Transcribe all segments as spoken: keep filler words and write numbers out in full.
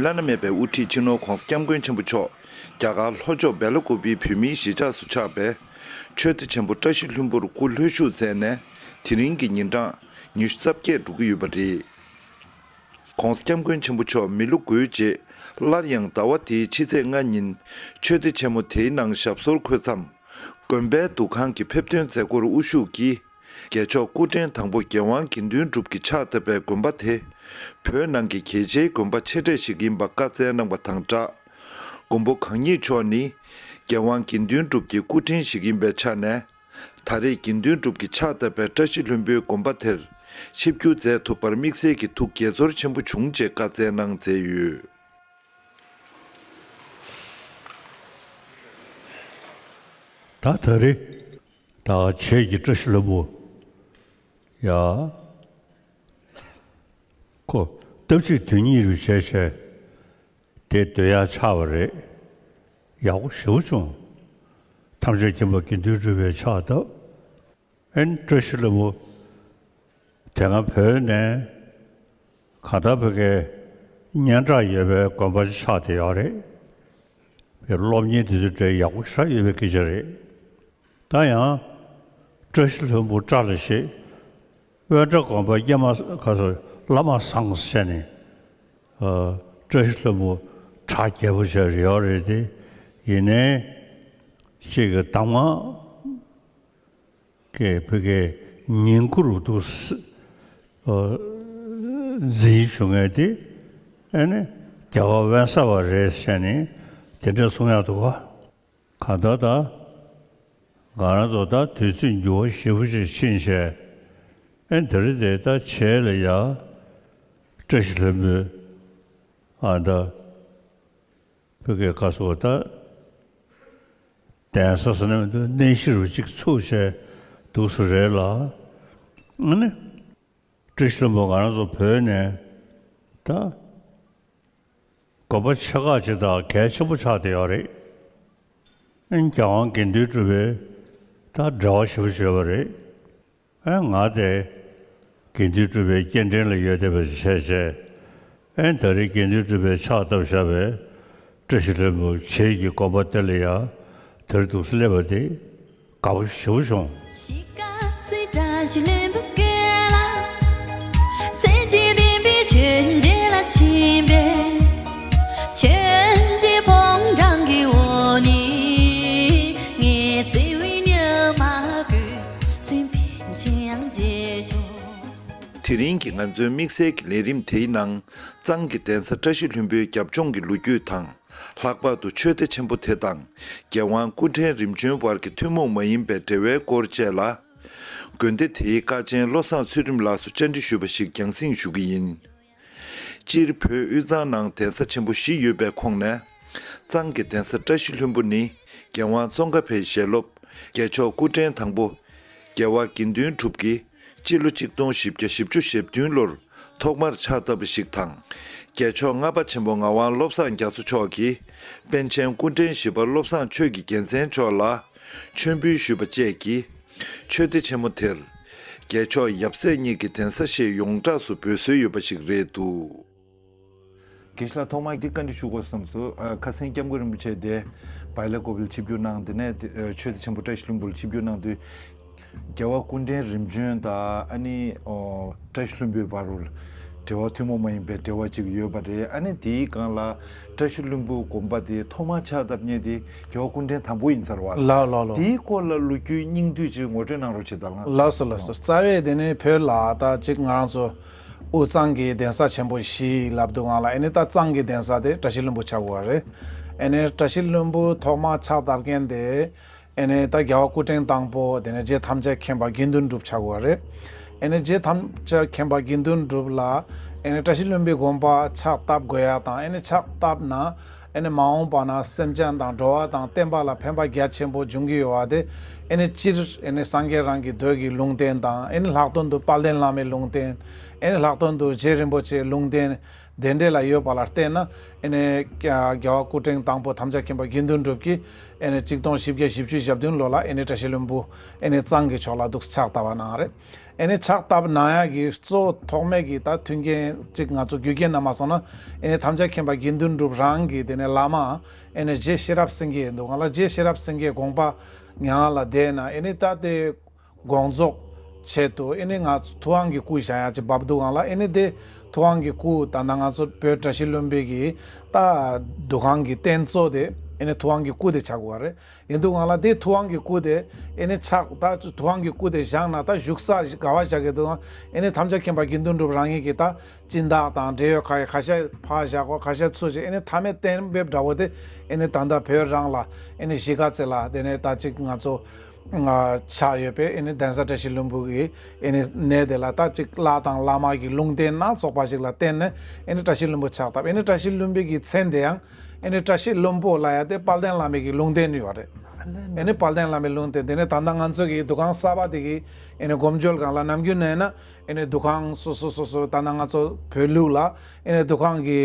བླ་ན་མེད་པའི་དབུ་ཁྲིད་སྤྱི་ནོར་༧གོང་ས་༧སྐྱབས་མགོན་ཆེན་པོ་མཆོག་རྒྱ་གར་ལྷོ་ཕྱོགས་སྦེལ་ཀོབ་པི་བོད་མིའི་གཞིས་ཆགས་སུ་ཆགས་པའི་ཆོས་སྡེ་ཆེན་པོ་བཀྲ་ཤིས་ལྷུན་པོར་སྐུ་ལྷོད་བཞུགས་མཛད་ནས། དེ་རིང་གི་ཉིན་གྲངས་ཉི་ཤུ་རྩ་བརྒྱད་འགྲོ་གི་ཡོད་པ་རེད། ༸གོང་ས་༸སྐྱབས་མགོན་ཆེན་པོ་མཆོག་མི་ལོ་འགོའི་རྗེས། སླར་ཡང་ཟླ་བ་འདིའི་ཕྱི་ཚེས་ལྔ་ཉིན་ཆོས་སྡེ་ཆེན་མོ་དེའི་ནང་ཞབས་སོར་འཁོད་མཚམས། དགོན་པའི་འདུ་ཁང་གི་ཕེབས་སྟོན་མཛད་སྒོར་དབུ་བཞུགས་ཀྱིས། རྒྱལ་མཆོག་སྐུ་ཕྲེང་དང་པོ་རྒྱལ་དབང་དགེ་འདུན་གྲུབ་ཀྱིས་ཕྱག་བཏབ་པའི་དགོན་པ་དེ། བོད་ནང་གི་གལ་ཆེའི་དགོན་པ་ཆེ་གྲས་ཤིག་ཡིན་པ་བཀའ་སྩལ་གནང་བ་དང་སྦྲགས། མགོན་པོ་གང་ཉིད་མཆོག་ནི། རྒྱལ་དབང་དགེ་འདུན་གྲུབ་ཀྱི་སྐུ་ཕྲེང་ཞིག་ཡིན་པའི་ཆ་ནས། ད་རེས་དགེ་འདུན་གྲུབ་ཀྱིས་ཕྱག་བཏབ་པའི་བཀྲ་ཤིས་ལྷུན་པོའི་དགོན་པ་དེར་ཆིབས་བསྒྱུར་མཛད་ཐུབ་པར་དམིགས་བསལ་གྱི་ཐུགས་དགྱེས་ཚོར་ཆེན་པོ་བྱུང་ཅེས་བཀའ་སྩལ་གནང་མཛད་ཡོད། ད་ད་རེས་ད་བྱེས་ཀྱི་བཀྲ་ཤིས་ལྷུན་པོ་ཡ། ཁོ་སྟབས་གཅིག་དོན་གཉིས་རུ་བྱས་བྱས་དེ་སྡོད་ཡག་ཆགས་པ་རེད། ཡག་པོ་ཞེ་པོ་བྱུང་། ཐམས་ཅད་མཁྱེན་པ་དགེ་འདུན་གྲུབ་པའི་ཕྱག་བཏབ། ཨན་བཀྲ་ཤིས་ལྷུན་པོ་དེ་སྔ་བོད་ནས་གང་ལྟར་བོད་སྐད་སྙན་གྲགས་ཡོད་པའི་དགོན་པ་ཆགས་བསྡད་ཡོད་རེད། བའི་སློབ་གཉེར་དེ་ཚོའི་གྲས་ཡག་པོ་ཞེ་དྲག་ཡོད་པའི་སྐད་ཆ་རེད། ད་ཡང་བཀྲ་ཤིས་ལྷུན་པོ་བཀྲ་ལ་ཞེས། དབེན་གྲྭ་དགོན་པ་སྐྱེས་མ་ག་སོ་བླ་མ་བཟང་ཟེར་ནས། ཨ། བཀྲ་ཤིས་ལྷུན་པོ་གྲ་རྒྱས་པོ་བྱས་རེད་ཡོད་རེད་དེ། ཡིན་ནའི་གཅིག་གི་གདམས་ངག་གི་བོད་སྐད་ཉིང་ཁུ་རུ་འདུག་ཟེ། ཨ། འཛིན་བྱུང་ངེས་དེ། ཨ་ནི་རྒྱལ་བ་དབེན་ས་པ་རེད་ཟེར་ནས་དེ་འདྲ་གསུང་ཡག་འདུག་ག་གང་ལྟར་ད། ང་རང་ཚོ་ད་དུས་ཚོད་འགྱུར་བ་ཞེ་པོ་ཅིག་ཕྱིན་བྱས། ཨེ་འདི་རེད་དེ་ད་བྱེས་ལ་ཡ། བཀྲ་ཤིས་ལྷུན་པོའི་ཨ་ད། བོད་སྐད་ཁ་སོ་ད། གདན་ས་ཟེར་ན་མི་འདུག་གནས་གཞི་རུ་གཅིག་ཚུགས་བྱས་འདུག་སེ་རེད་ལ། ཨ་ནི། བཀྲ་ཤིས་ལྷུན་པོ་ང་རང་ཚོ་བོད་ནས་ད། དགོན་པ་ཆེ་ཁག་ཅིག་དང་གལ་ཆེན་པོ་ཆགས་བསྡད་ཡོད་རེད། ཨ་ནི་རྒྱལ་དབང་དགེ་འདུན་གྲུབ་པའི་ད་འབྲེལ་བ་ཞེ་པོ་ཅིག་ཡོད་པ་རེད། ཨ་ང་དེ་དགེ་འདུན་གྲུབ་པའི་སྐྱེ་ཕྲེང་ལ་ཡོད་བསྡད་པ་ཞིག་བྱས་བྱས། ཨ་ནི་ད་རེས་དགེ་འདུན་གྲུབ་པའི་ཕྱག་བཏབ་བཞག་པའི་བཀྲ་ཤིས་ལྷུན་པོ་བྱེས་ཀྱི་དགོན་པ་དེ་ལ་ཡ་དེར་འདུག་སེ་སླེབས་པ་དེ་དགའ་པོ་ཞེ་པོ་བྱུང་། དེ་རིང་གི་ང་ཚོའི་དམིགས་བསལ་གྱི་ལས་རིམ་དེའི་ནང་། གཙང་གི་གདན་ས་བཀྲ་ཤིས་ལྷུན་པོའི་རྒྱབ་ལྗོངས་ཀྱི་ལོ་རྒྱུས་དང་། ལྷག་པར་དུ་ཆོས་སྡེ་ཆེན་པོ་དེ་དང་རྒྱལ་དབང་སྐུ་ཕྲེང་རིམ་བྱོན་བར་གྱི་ཐུན་མོང་མ་ཡིན་པའི་འབྲེལ་བའི་སྐོར་བཅས་ལ། དགོན་སྡེ་དེའི་ཀ་ཆེན་བློ་བཟང་ཚུལ་ཁྲིམས་ལགས་སུ་བཅར་འདྲི་ཞུས་པ་ཞིག་རྒྱང་སྲིང་ཞུ་གི་ཡིན། སྤྱིར་བོད་དབུས་གཙང་ནང་གདན་ས་ཆེན་པོ་བཞི་ཡོད་པའི་ཁོངས་ནས། གཙང་གི་གདན་ས་བཀྲ་ཤིས་ལྷུན་པོ་ནི་རྒྱལ་དབང་ཙོང་ཁ་པའི་ཞལ་སློབ། རྒྱལ་མཆོག་སྐུ་ཕྲེང་དང་པོ་རྒྱལ་བ་དགེ་འདུན་གྲུབ་ཀྱིས་སྤྱི་ལོ་གཅིག་སྟོང་བཞི་བརྒྱ་བཞི་བཅུ་ཞེ་བདུན་ལོར་ཐོག་མར་ཕྱག་བཏབ་པ་ཞིག་དང་། རྒྱལ་མཆོག་ལྔ་པ་ཆེན་པོ་ངག་དབང་བློ་བཟང་རྒྱ་མཚོ་མཆོག་གིས་པཎ་ཆེན་སྐུ་ཕྲེང་བཞི་པ་བློ་བཟང་ཆོས་ཀྱི་རྒྱལ་མཚན་མཆོག་ལ་མཆོད་འབུལ་ཞུས་པ་བཅས་ཀྱིས། ཆོས་སྡེ་ཆེན་མོ་དེར་རྒྱལ་མཆོག་ཡབ་སྲས་གཉིས་ཀྱི་གདན་ས་ཞེས་ཡོངས་གྲགས་སུ་འབོད་སྲོལ་ཡོད་པ་ཞིག་རེད་འདུག་དགེ་བཤེས་ལགས། ཐོག་མར་འདི་བཀའ་འདྲི་ཞུ་དགོས་བསམ་སོང་། ཨ། ཁ་སང་སྐྱབས་མགོན་རིན་པོ་ཆེ་དེ་སྦེལ་ཀོབ་ལ་ཆིབས་བསྒྱུར་གནང་། དེ་ནས་དེ་ཨ་ཆོས་སྡེ་ཆེན་པོ་བཀྲ་ཤིས་ལྷུན་པོ་ལ་ཆིབས་བསྒྱུར་གནང་དུས། རྒྱལ་བ་སྐུ་ཕྲེང་རིམ་བྱོན་དང་ཨ་ནི་ཨོ་བཀྲ་ཤིས་ལྷུན་པོའི་བར་རུ་འབྲེལ་བ་ཐུན་མོང་མ་ཡིན་པའི་འབྲེལ་བ་ཅིག་ཡོད་པ་རེད། ཨ་ནི་དེའི་སྒང་ལ་བཀྲ་ཤིས་ལྷུན་པོ་དགོན་པ་དེ་ཐོག་མར་ཕྱག་བཏབ་མཁན་དེ་རྒྱལ་བ་སྐུ་ཕྲེང་དང་པོ་ཡིན་ས་རེད་བ། ལགས་ལགས་ལགས། དེའི་སྐོར་ལ་ལོ་རྒྱུས་སྙིང་བསྡུས་ཅིག་ངོ་སྤྲོད་གནང་རོགས་བྱེད་དང་། ལགས་སོ་ལགས་སོ། རྩ་བའི་དེ་ནི་བོད་ལ་ད་ཅིག་ང་རང་ཚོ་དབུས་གཙང་གི་གདན་ས་ཆེན་པོ་བཞི་ལབ་དུས་སྒང་ལ། ཨ་ནི་ད་གཙང་གི་གདན་ས་དེ་བཀྲ་ཤིས་ལྷུན་པོ་ཆགས་དགོས་པ་རེད། ཨ་ནི་བཀྲ་ཤིས་ལྷུན་པོ་ཐོག་མ་ཕྱག་བཏབ་མཁན་དེ། ཨ་ནི་ད་རྒྱལ་བ་སྐུ་ཕྲེང་དང་པོ། དེ་ནས་རྗེ་ཐམས་ཅད་མཁྱེན་པ་དགེ་འདུན་གྲུབ་ཆགས་དགོས་པ་རེད། ཨ་ནི་རྗེ་ཐམས་ཅད་མཁྱེན་པ་དགེ་འདུན་གྲུབ་ལ་ཨ་ནི་བཀྲ་ཤིས་ལྷུན་པོའི་དགོན་པ་ཕྱག་བཏབ་དགོས་ཡག་དང་། ཨ་ནི་ཕྱག་བཏབ་ན་ཨ་ནི་མ་འོངས་པ་ན་སེམས་ཅན་དང་འགྲོ་བ་དང་བསྟན་པ་ལ་ཕན་པ་རྒྱ་ཆེན་པོ་འབྱུང་གི་ཡོད་པ་དེ། ཨ་ནི་སྤྱིར་ཨ་ནི་སངས་རྒྱས་རང་གི་འདོད་ཀྱི་ལུང་བསྟན་དང་། ཨ་ནི་ལྷག་དོན་དུ་དཔལ་ལྡན་བླ་མའི་ལུང་བསྟན། ཨ་ནི་ལྷག་དོན་དུ་རྗེ་རིན་པོ་ཆེའི་ལུང་བསྟན། དེ་འདྲ་ལ་ཡོད་པ་ལ་བརྟེན་ན། ཨ་ནི་རྒྱལ་བ་སྐུ་ཕྲེང་དང་པོ་ཐམས་ཅད་མཁྱེན་པ་དགེ་འདུན་གྲུབ་ཀྱིས་ཨ་ནི་གཅིག་སྟོང་བཞི་བརྒྱ་བཞི་བཅུ་ཞེ་བདུན་ལོ་ལ་ཨ་ནི་བཀྲ་ཤིས་ལྷུན་པོ་ཨ་ནི་གཙང་གི་ཕྱོགས་ལ་འདུག་ཕྱག་བཏབ་པ་གནང་རེད། ཨ་ནི་ཕྱག་བཏབ་གནང་ཡག་གི་གཙོ་བོ་ཐོག་མའི་གི་ད་མཐུན་རྐྱེན། གཅིག་ང་ཚོ་རྒྱུ་རྐྱེན་ན་མ་སོང་ན་ཨེ་ནི་ཐམས་ཅད་མཁྱེན་པ་དགེ་འདུན་གྲུབ་རང་གི་དེ་ནས་བླ་མ་ཨེ་ནི་རྗེ་ཤེས་རབ་སེང་གེ་ཡིན་འདུག་ག་ལ། རྗེ་ཤེས་རབ་སེང་གེའི་དགོངས་པ་ཉག་ལ་བསྡད་ན་ཨེ་ནི་ད་དེ་དགོངས་རྫོགས་ཆེད་དུ་ཨེ་ནི་ང་ཚོ་ཐུབ་དབང་གི་སྐུ་བཞེངས་ཡ་ཅིག་བབས་འདུག་ག་ལ། ཨེ་ནི་དེ་ཐུབ་དབང་གི་སྐུ་ད་ལྟ་ང་ཚོ་བོད་བཀྲ་ཤིས་ལྷུན་པོའི་གི་ད་འདུ་ཁང་གི་རྟེན་གཙོ་དེ་ཨེ་ནི་ཐུབ་དབང་གི་སྐུ་དེ་ཆགས་དགོས་པ་རེད། ཡིན་འདུག་ག་ལ། དེ་ཐུབ་དབང་གི་སྐུ་དེ་ཨེ་ནི་ཆགས་ད་ཐུབ་དབང་གི་སྐུ་དེ་བཞེངས་ན་ད་བཞུགས་ས་ག་བ་བཞག་གི་འདུག་ཨེ་ནི་ཐམས་ཅད་མཁྱེན་པ་དགེ་འདུན་གྲུབ་རང་ཉིད་ཀྱིས་ད་སྦྱིན་བདག་དང་འབྲེལ་ཡོད་ཁ་ཡི་ཁ་ཤས་ཕར་བཞག་གོ། ཁ་ཤས་ཚུར་བཞག་ཨེ་ནི་མཐའ་མའི་གཏན་འབེབས་འདྲ་བོ་དེ་ཨེ་ནི་ད་ལྟ་བོད་རང་ལ་ཨེ་ནི་གཞིས་ཀ་རྩེ་ལ་དེ་ནས་ད་ཅིག་ང་ཚོ་ཆགས་ཡོད་པའི་ཨེ་ནི་གདན་ས་བཀྲ་ཤིས་ལྷུན་པོ་གི་ཨེ་ནི་གནས་དེ་ལ་ད་ཅིག་བླ་དང་བླ་མ་གི་ལུང་བསྟན་སྣ་ཚོགས་པ་ཞིག་ལ་བརྟེན་ནས་ཨེ་ནི་བཀྲ་ཤིས་ལྷུན་པོ་ཆགས་སྟབས། ཨེ་ནི་བཀྲ་ཤིས་ལྷུན་པོ་གི་མཚན་དེ་ཡང་ཨེ་ནི་བཀྲ་ཤིས་ལྷུན་པོ་ལབ་ཡ་དེ་དཔལ་ལྡན་བླ་མའི་གི་ལུང་བསྟན་ཡོད་རེད། ཨེ་ནི་དཔལ་ལྡན་བླ་མའི་ལུང་བསྟན་དེ་ནས་ད་ལྟ་ང་ཚོ་གི་འདུ་ཁང་གསར་པ་དེ་གི་ཨེ་ནི་སྒོམ་བརྒྱུད་སྒང་ལ་ནམ་རྒྱུན་ནས་ན་ཨེ་ནི་འདུ་ཁང་སོ་སོ་སོ་སོ་ད་ལྟ་ང་ཚོ་བོད་ལུགས་ལ་ཨེ་ནི་འདུ་ཁང་གི་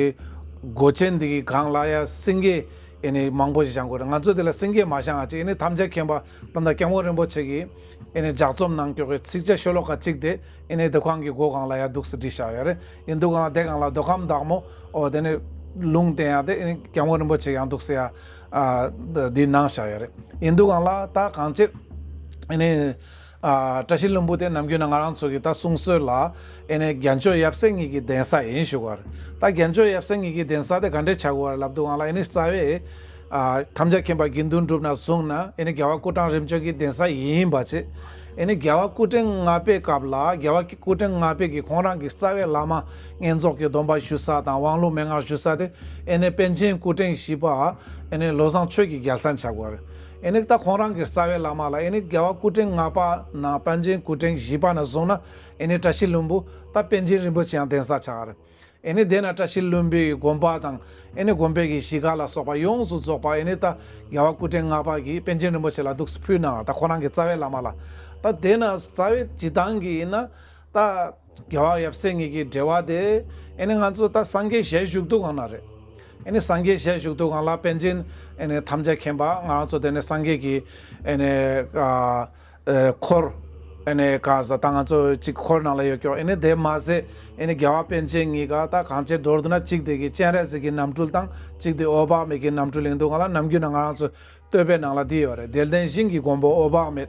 སྒོ་ཆེན་དེ་གི་སྒང་ལ་ཡ་སེང་གེ་ཨེ་ནི་མང་པོ་ཞིག་བཞེངས་དགོས་རེད། ང་ཚོ་དེ་ལ་སེང་གེ་མ་བཞེངས་ཨ་ཅིག་ཨེ་ནི་ཐམས་ཅད་མཁྱེན་པ་ད་ལྟ་སྐྱབས་མགོན་རིན་པོ་ཆེ་གི་ཨེ་ནི་ལྗགས་རྩོམ་གནང་སྐྱོར་གི་ཚིགས་བཅད་ཤོ་ལོ་ཀ་གཅིག་དེ་ཨེ་ནི་འདུ་ཁང་གི་སྒོ་སྒང་ལ་ཡ་འདུག་སེ་བྲིས་བཞག་ཡོད་རེད། ཡིན་འདུག་ག་ལ་དེ་སྒང་ལ་མདོ་ཁམས་བདག་མོ་ཨོ་དེ་ནི་ལུང་བསྟན་ཡ་དེ་ཨེ་ནི་སྐྱབས་མགོན་རིན་པོ་ཆེ་ཡང་འདུག་སེ་ཡ་ཨ་འདི་གནང་བཞག་ཡོད་རེད། ཡིན་འདུག་ག་ལ་ད་གང་ཅིར་ཨེ་ནི་ཨ་བཀྲ་ཤིས་ལྷུན་པོ་དེ་ནམ་རྒྱུན་ན་ང་རང་ཚོ་གི་ད་གསུང་སྲོལ་ལ་ཨེ་ནི་རྒྱལ་མཆོག་ཡབ་སྲས་ཉིད་ཀྱི་གདན་ས་ཡིན་ཞུ་གི་ཡོད་རེད། ད་རྒྱལ་མཆོག་ཡབ་སྲས་ཉིད་ཀྱི་གདན་ས་དེ་ག་འདྲས་ཆགས་ཀྱི་ཡོད་རེད་ལབ་འདུག་ག་ལ་ཨེ་ནི་རྩ་བའི་ཨ་ཐམས་ཅད་མཁྱེན་པ་དགེ་འདུན་གྲུབ་ནས་བཟུང་ན་ཨེ་ནི་རྒྱལ་བ་སྐུ་ཕྲེང་རིམ་བྱོན་གྱི་གདན་ས་ཡིན་པ་བྱས། ཨེ་ནི་རྒྱལ་བ་སྐུ་ཕྲེང་ལྔ་པའི་སྐབས་ལ་རྒྱལ་བ་སྐུ་ཕྲེང་ལྔ་པའི་གི་ཁོང་རང་གི་རྩ་བའི་བླ་མ་བསྙེན་རྫོགས་ཀྱི་སྡོམ་པ་ཞུ་ས་དང་དབང་ལུང་མན་ངག་ཞུ་ས་དེ་ཨེ་ནི་པཎ་ཆེན་སྐུ་ཕྲེང་བཞི་པ་ཨེ་ནི་བློ་བཟང་ཆོས་ཀྱི་རྒྱལ་མཚན་ཆགས་པ་རེད། ཨེ་ནི་ད་ཁོང་རང་གི་རྩ་བའི་བླ་མ་ལ་ཨེ་ནི་རྒྱལ་བ་སྐུ་ཕྲེང་ལྔ་པ་ནས་པཎ་ཆེན་སྐུ་ཕྲེང་བཞི་པ་ནས་བཟུང་ན་ཨེ་ནི་བཀྲ་ཤིས་ལྷུན་པོ་ད་པཎ་ཆེན་རིན་པོ་ཆེ་ཡང་གདན་ས་ཆགས་རེད། ཨེ་ནི་དེ་ན་བཀྲ་ཤིས་ལྷུན་པོའི་དགོན་པ་དང་ཨེ་ནི་དགོན་པའི་གི་གཞིས་ཀ་ལ་སོགས་པ་ཡོངས་སུ་རྫོགས་པ་ཨེ་ནི་ད་རྒྱལ་བ་སྐུ་ཕྲེང་ལྔ་པ་གིས་པཎ་ཆེན་རིན་པོ་ཆེ་ལ་འདུག་སེ་ཕུལ་གནང་བ་ད་ཁོ་རང་གི་རྩ་བའི་བླ་མ་ལ། ད་དེ་ན་རྩ་བའི་སྤྱི་བཏང་གི་ཡིན་ན་ད་རྒྱལ་བ་ཡབ་སྲས་ཉིད་ཀྱི་འབྲེལ་བ་དེ་ཨེ་ནི་ང་ཚོ་ད་སངས་རྒྱས་ཞལ་བཞུགས་དུས་སྒང་ན་རེད། ཨེ་ནི་སངས་རྒྱས་ཞལ་བཞུགས་དུས་སྒང་ལ་པཎ་ཆེན་ཨེ་ནི་ཐམས་ཅད་མཁྱེན་པ་ང་རང་ཚོ་དེ་ནས་སངས་རྒྱས་ཀྱི་ཨེ་ནི་ཨ། ཨེ་འཁོར། ཨེ་ནས་ག་ས་ད་ང་ཚོ་གཅིག་འཁོར་ནང་ལ་ཡོད་ཀྱོག་ཨེ་ནས་དེ་མ་ཟད་ཨེ་ནས་རྒྱལ་བ་པཎ་ཆེན་གཉིས་ཀ་ད་གང་ཅི་མདོར་བསྡུ་ན་གཅིག་དེ་གི་སྤྱན་རས་གཟིགས་ཀྱི་རྣམ་སྤྲུལ་དང་གཅིག་དེ་འོད་དཔག་མེད་ཀྱི་རྣམ་སྤྲུལ་ཡིན་འདུག་ང་ལ་ནམ་རྒྱུན་ན་ང་རང་ཚོ་བསྟོད་པའི་ནང་ལ་འདི་ཡོད་རེད། བདེ་ལྡན་ཞིང་གི་མགོན་པོ་འོད་དཔག་མེད།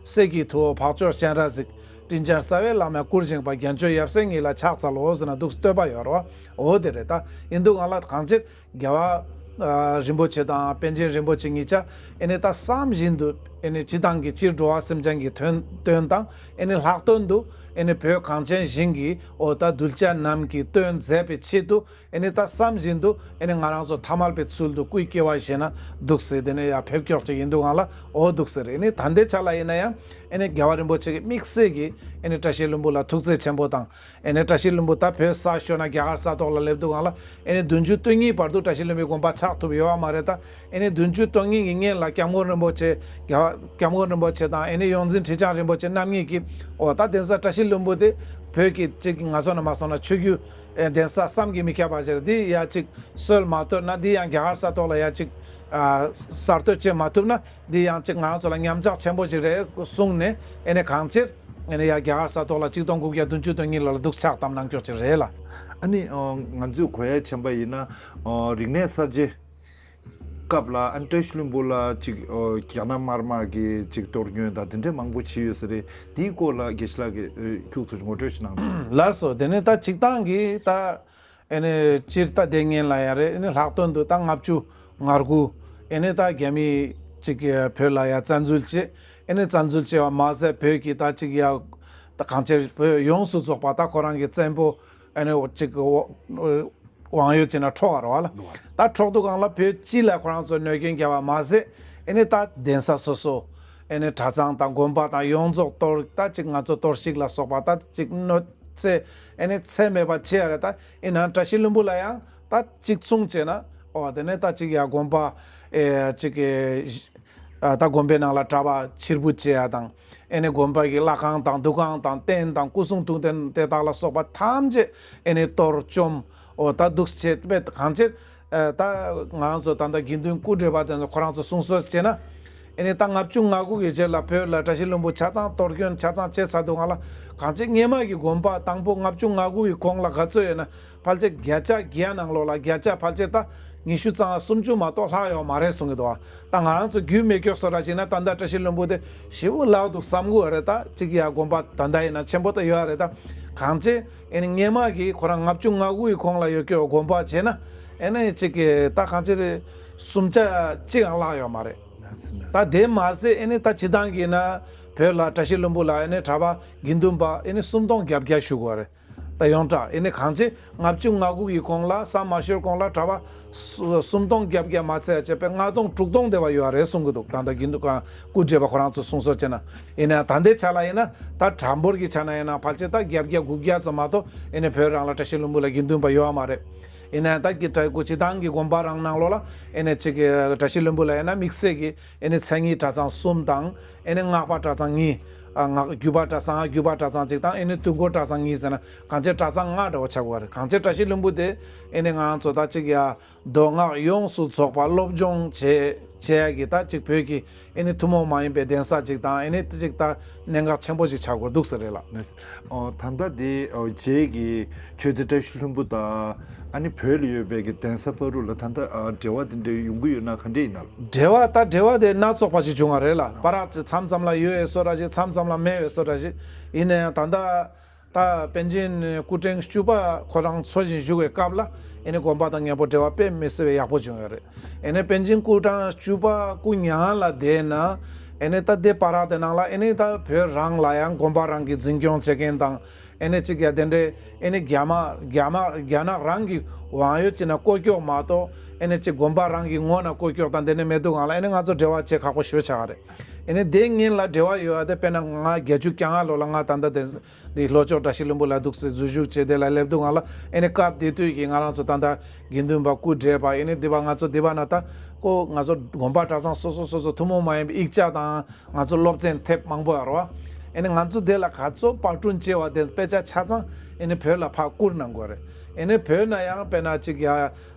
སྲས་ཀྱི་ཐུ་བོ་འཕགས་མཆོག་སྤྱན་རས་གཟིགས། དྲིན་ཅན་རྩ་བའི་བླ་མས་བཀུར་བཞེངས་པ། རྒྱལ་མཆོག་ཡབ་སྲས་ཉིད་ལ་ཕྱག་འཚལ་ལོ་ཟེར་ན་འདུག་བསྟོད་པ་ཡོད་རེད་བ། འོ་དེ་རེད་ད། ཡིན་འདུག་ང་ལ་གང་ཅི། རྒྱལ་བ་རིན་པོ་ཆེ་དང་པཎ་ཆེན་རིན་པོ་ཆེ་གཉིས་ཆ་ཨེ་ནི་ད་བསམ་བཞིན་དུ་ཨེ་ནི་སྤྱི་བཏང་གི་སྤྱིར་འགྲོ་བ་སེམས་ཅན་གྱི་དོན་དོན་དང་ཨེ་ནི་ལྷག་དོན་དུ་ཨེ་ནི་བོད་གངས་ཅན་ཞིང་གི་འོ་ད་གདུལ་བྱ་རྣམས་ཀྱི་དོན་མཛད་པའི་ཆེད་དུ་ཨེ་ནི་ད་བསམ་བཞིན་དུ་ཨེ་ནི་ང་རང་ཚོ་ཐ་མལ་པའི་ཚུལ་དུ་སྐུའི་སྐྱེ་བ་བཞེས་ན་འདུག་ཟེར་དེ་ནས་ཡ་ཕེབས་ཀྱོག་ཅིག་ཡིན་འདུག་ང་ལ་འོ་འདུག་ཟེར་ཨེ་ནི་ད་ལྟའི་ཆ་ལ་ཡིན་ན་ཡང་ཨེ་ནི་རྒྱལ་བ་རིན་པོ་ཆེ་གི་དམིགས་བསལ་གྱི་ཨེ་ནི་བཀྲ་ཤིས་ལྷུན་པོ་ལ་ཐུགས་བརྩེ་ཆེན་པོ་དང་། ཨེ་ནས་བཀྲ་ཤིས་ལྷུན་པོ་ད་བོད་ས་ཤོར་ན་རྒྱ་གར་ས་ཐོག་ལ་སླེབས་དུས་སྒང་ལ་ཨེ་ནས་བདུན་ཅུ་དོན་གཉིས་བར་དུ་བཀྲ་ཤིས་ལྷུན་པོའི་དགོན་པ་ཆགས་ཐུབ་ཡོད་བ་མ་རེད་ད། ཨེ་ནས་བདུན་ཅུ་དོན་གཉིས་ཀྱི་སྔོན་ལ་སྐྱབས་མགོན་རིན་པོ་ཆེ་རྒྱ་སྐྱབས་མགོན་རིན་པོ་ཆེ་དང་ཨེ་ནས་ཡོངས་འཛིན་ཁྲི་བྱང་རིན་པོ་ཆེ་རྣམ་གཉིས་ཀྱིས་འོ་ད་གདན་ས་བཀྲ་ཤིས་ལྷུན་པོ་དེ་བོད་ཀྱི་གཅིག་ང་ཚོ་ནས་མ་སོང་ན་ཆོས་བརྒྱུད་ཨེ་གདན་ས་བསམ་གྱིས་མི་ཁྱབ་པ་ཞིག་རེད། འདི་ཡ་གཅིག་སྲོལ་མ་གཏོད་ན་འདི་ཡང་རྒྱ་གར་ས་ཐོག་ལ་ཡ་གཅིག་ཨ་གསར་གཏོད་བྱེད་མ་ཐུབ་ན། འདི་ཡང་གཅིག་ང་རང་ཚོ་ལ་ཉམས་ཆག་ཆེན་པོ་ཞིག་རེད་གསུངས་ནས་ཨེ་ནས་གང་ཅིར་ཨེ་ནས་ཡ་རྒྱ་གར་ས་ཐོག་ལ་གཅིག་སྟོང་དགུ་བརྒྱ་བདུན་ཅུ་དོན་གཉིས་ལོ་ལ་འདུག་ཕྱག་བཏབ་གནང་སྐྱོར་ཅིག་རེད་ལ། ཨ་ནི་ང་ཚོས་གོ་ཡ་ཆེན་པ་ཡིན་ན་རིག་གནས་གསར་བརྗེ་སྐབས་ལ་ཨ་ནི་བཀྲ་ཤིས་ལྷུན་པོ་ལ་གཅིག་རྒྱ་ནག་དམར་དམག་གིས་གཅིག་གཏོར་སྐྱོན་དང་དེ་འདྲས་མང་པོ་བྱས་ཡོད་ས་རེད། དེའི་སྐོར་ལ་དགེ་བཤེས་ལགས་ཀྱིས་ཁྱུག་ཙམ་ངོ་སྤྲོད་ཅིག་གནང་དང་། ལགས་སོ། དེ་ནས་ད་གཅིག་ཐང་གི་ད། ཨེ་ནས་སྤྱིར་ད་དེ་སྔོན་ལ་ཡང་རེད། ཨེ་ནས་ལྷག་དོན་དུ་ད་ལྔ་བཅུ་ང་དགུ་ཨེ་ནས་ད་རྒྱ་མི་གཅིག་བོད་ལ་ཡང་བཙན་འཛུལ་བྱས། ཨེ་ནས་བཙན་འཛུལ་བྱས་པ་མ་ཟད་བོད་ཀྱི་ད་གཅིག་ཡ་ད་གང་ཅིར་བོད་ཡོངས་སུ་རྫོགས་པ་ད་ཁོ་རང་གི་བཙན་པོ་ཨེ་ནས་གཅིག་དབང་ཡོད་ཅེ་ན་འཕྲོག་ག་རེད་བ་ལ། ད་འཕྲོག་དུས་སྒང་ལ་བོད་སྤྱི་ལ་ཁོ་རང་ཚོ་གནོད་སྐྱོན་བརྒྱབ་པ་མ་ཟད་ཨེ་ནས་ད་གདན་ས་སོ་སོ་ཨེ་ནས་གྲྭ་ཚང་དང་དགོན་པ་དང་ཡོངས་རྫོགས་གཏོར། ད་གཅིག་ང་ཚོ་གཏོར་བཤིག་ལ་སོགས་པ་ད་གཅིག་གནོད་ཚེ་ཨེ་ནི་ཚད་མེད་པ་བྱེད་ཡ་རེད་ད། ཨེ་ན་བཀྲ་ཤིས་ལྷུན་པོ་ལ་ཡང་ད་གཅིག་མཚུངས་བྱས་ན་ཨོ་དེ་ནས་ད་གཅིག་ཡ་དགོན་པ་ཨེ་གཅིག་གི་ཨ་ད་དགོན་པའི་ནང་ལ་གྲྭ་པ་ཕྱིར་འབུད་བྱེད་ཡ་དང་ཨེ་ནི་དགོན་པ་གི་ལྷ་ཁང་དང་འདུ་ཁང་དང་རྟེན་དང་སྐུ་གསུང་ཐུགས་རྟེན་དེ་དག་ལ་སོགས་པ་ཐམས་ཅད་ཨེ་ནི་གཏོར་བཅོམ་ཨོ་ད་འདུག་བྱེད་པས་གང་ཅིར་ཨེ་ད་ང་རང་ཚོ་ད་ལྟ་དགེ་འདུན་སྐུ་བགྲེས་པ་དེ་ཚོ་ཁོ་རང་ཚོ་གསུང་སྲོལ་བྱས་ན། ཨེ་ནི་ད་ལྔ་བཅུ་ང་དགུ་གི་རྗེས་ལ་བོད་ལ་བཀྲ་ཤིས་ལྷུན་པོ་ཆ་ཚང་གཏོར་སྐྱོན་ཆ་ཚང་བྱས་ཚར་འདུག་ག་ལ། གངས་ཅན་སྔོན་མ་གི་དགོན་པ་དང་པོ་ལྔ་བཅུ་ང་དགུ་གི་གོང་ལ་ག་ཚོད་ཡོད་ན་ཕལ་ཆེར་བརྒྱ་ཆ་བརྒྱ་ནང་ལོགས་ལ་བརྒྱ་ཆ་ཕལ་ཆེར་ད་ཉི་ཤུ་ཙམ་སུམ་ཅུ་མ་གཏོགས་ལྷག་ཡོད་མ་རེད་གསུང་གི་འདུག་ག་ད་ང་རང་ཚོ་རྒྱུས་མེད་སྐྱོ་བཟོ་འདྲ་ཞིག་ན་ད་ལྟ་བཀྲ་ཤིས་ལྷུན་པོ་དེ་ཞེ་པོ་ལྷག་འདུག་བསམ་གི་ཡོད་རེད། ད་གཅིག་ཡ་དགོན་པ་ད་ལྟ་ཡིན་ན་ཆེན་པོ་ད་ཡོད་རེད། ད་གངས་ཅན་ཨེ་ནི་སྔོན་མ་གི་ཁོ་རང་ལྔ་བཅུ་ང་དགུ་གི་གོང་ལ་ཡོད་སྐྱོ་དགོན་པ་བྱས་ན་ཨེ་ནི་གཅིག་གི་ད་གང་ཅི་རེད། སུམ་ཆ་གཅིག་ཡང་ལྷག་ཡོད་མ་རེད། ད་དེ་མ་ཟད་ཨེ་ནི་ད་སྤྱི་བཏང་གི་ན་བོད་ལ་བཀྲ་ཤིས་ལྷུན་པོ་ལ་ཨེ་ནི་གྲྭ་པ་དགེ་འདུན་པ་ཨེ་ནི་སུམ་སྟོང་བརྒྱད་བརྒྱ་བཞུགས་པ་རེད། ད་ཡོངས་གྲགས་ཨེ་ནི་གངས་ཅན་ལྔ་བཅུ་ང་དགུ་གི་གོང་ལ་ཟམ་མ་ཤོར་གོང་ལ་གྲྭ་པ་སུ་སུམ་སྟོང་བརྒྱད་བརྒྱ་མ་ཚད་བྱས་པའི་ལྔ་སྟོང་དྲུག་སྟོང་དེ་བ་ཡོད་རེད་གསུང་གི་འདུག་ད་ལྟ་དགེ་འདུན་ཁང་སྐུ་བགྲེས་པ་ཁོ་རང་ཚོ་གསུང་སྲོལ་བྱས་ན། ཡིན་ན་ད་ལྟའི་ཆ་ལ་ཡིན་ན་ད་གྲྭ་འབོར་གྱི་ཆ་ན་ཡིན་ན་ཕལ་ཆེར་ད་བརྒྱད་བརྒྱ་དགུ་བརྒྱ་ཙམ་མ་གཏོགས་ཨེ་ནི་བོད་རང་ལ་བཀྲ་ཤིས་ལྷུན་པོ་ལ་དགེ་འདུན་པ་ཡོད་མ་རེད། ཡིན་ན་ད་གི་གྲྭ་སྐུ་སྤྱི་བཏང་གི་དགོན་པ་རང་ནང་ལོགས་ལ་ཨེ་ནི་གཅིག་གི་བཀྲ་ཤིས་ལྷུན་པོ་ལ་ཡིན་ན་དམིགས་བསལ་གྱི་ཨེ་ནི་མཚན་ཉིད་གྲྭ་ཚང་གསུམ་དང་ཨེ་ནི་སྔགས་པ་གྲྭ་ཚང་གཉིས། ཨ་སྔགས་བརྒྱུད་པ་གྲྭ་ཚང་བརྒྱུད་པ་གྲྭ་ཚང་གཅིག་དང་ཨེ་ནི་དུས་འཁོར་གྲྭ་ཚང་གཉིས་ཟེར་ན་གངས་ཅན་གྲྭ་ཚང་ལྔ་འདྲ་བོ་ཆགས་དགོས་རེད། གངས་ཅན་བཀྲ་ཤིས་ལྷུན་པོ་དེ་ཨེ་ནི་ང་ཚོ་ད་གཅིག་ཡ། མདོ་སྔགས་ཡོངས་སུ་རྫོགས་པ་སློབ་སྦྱོང་བྱེད་བྱེད་ཡ་གི་ད་ཅིག་བོད་ཀྱི་ཨེ་ནི་ཐུན་མོང་མ་ཡིན་པའི་གདན་ས་ཅིག་དང་ཨེ་ནི་ཅིག་ད་གནད་འགག་ཆེན་པོ་ཞིག་ཆགས་དགོས་འདུག་ཟེར་རེད་ལ། ཨོ། ད་ལྟ་དེ་ཨོ་རྗེ་གི་ཆོས་སྡེ་བཀྲ་ཤིས་ལྷུན་པོ་དང་ཨ་ནི་བོད་ལ་ཡོད་པའི་གི་གདན་ས་བར་དུ་ལ་ད་ལྟ་ཨ་འབྲེལ་བ་དེ་འདྲ་ཡོང་གི་ཡོད་ན་ག་འདྲ་ཡིན་ན། འབྲེལ་བ་ད་འབྲེལ་བ་དེ་སྣ་ཚོགས་པ་ཞིག་བྱུང་བ་རེད་ལ། བར་ཅིག་མཚམས་མཚམས་ལ་ཡོད་ཡོད་བཟོ་འདྲ་ཞིག་མཚམས་མཚམས་ལ་མེད་ཡོད་བཟོ་འདྲ་ཞིག་ཡིན་ན་ཡང་ད་ལྟ། ད་པཎ་ཆེན་སྐུ་ཕྲེང་བཅུ་པ་ཁོ་རང་འཚོ་བཞིན་བཞུགས་པའི་སྐབས་ལ་ཨེ་ནི་དགོན་པ་དང་མཉམ་པོ་འབྲེལ་བ་དཔེ་མི་སྲིད་པའི་ཡག་པོ་བྱུང་ཡོད་རེད། ཨེ་ནི་པཎ་ཆེན་སྐུ་ཕྲེང་བཅུ་པ་སྐུ་མྱ་ངན་ལ་བསྡད་ན་ཨེ་ནི་ད་དེ་བར་དེ་ནང་ལ་ཨེ་ནི་ད་བོད་རང་ལ་ཡང་དགོན་པ་རང་གི་འཛིན་སྐྱོང་བྱེད་མཁན་དང་ཨེ་ནི་གཅིག་ཡ་དེ་འདྲའི་ཨེ་ནི་རྒྱ་དམར་རྒྱ་དམར་རྒྱ་ནག་རང་གི་དབང་ཡོད་ཅིག་ན་བསྐོ་སྐྱོག་མ་གཏོགས་ཨེ་ནི་གཅིག་དགོན་པ་རང་གི་ངོས་ན་བསྐོ་སྐྱོག་དང་དེ་འདྲ་མེད་འདུག་གང་ལ་ཨེ་ནི་ང་ཚོ་འབྲེལ་བ་བྱེད་ཁག་པོ་ཞེ་པོ་ཆགས་ཀྱི་རེད། ཨེ་ནི་དེ་སྔོན་ལ་འབྲེལ་བ་ཡོད་ཨ་དེ་དཔེར་ན་ང་བརྒྱད་ཅུ་གྱ་ལྔ་ལོ་ལ་ང་ད་ལྟ་དེ། འདི་ལྷོ་ཕྱོགས་བཀྲ་ཤིས་ལྷུན་པོ་ལ་འདུག་སེ་འཛུལ་ཞུགས་བྱས་དེ་ལ་སླེབས་འདུག་གང་ལ་ཨེ་ནི་སྐབས་དེ་དུས་ཀྱི་ང་རང་ཚོ་ད་ལྟ་དགེ་འདུན་པ་སྐུ་བགྲེས་པ་ཨེ་ནི་འདི་པ་ང་ཚོ་འདི་པ་ན་ད་ཀོ་ང་ཚོ་དགོན་པ་གྲྭ་ཚང་སོ་སོ་སོ་སོ་ཐུན་མོང་མ་ཡིན་པའི་ཡིག་ཆ་དང་ང་ཚོ་སློབ་ཚན་ཐེབས་མང་པོ་ཡོད་རེད་བ། ཨེ་ནི་ང་ཚོ་དེ་ལ་ག་ཚོད་པར་སྐྲུན་བྱས་པ་དེ་དཔེ་ཆ་ཆ་ཚང་ཨེ་ནི་བོད་ལ་ཕར་བསྐུར་གནང་དགོས་རེད། ཨེ་ནི་བོད་ན་ཡང་དཔེར་ན་གཅིག་ཡ་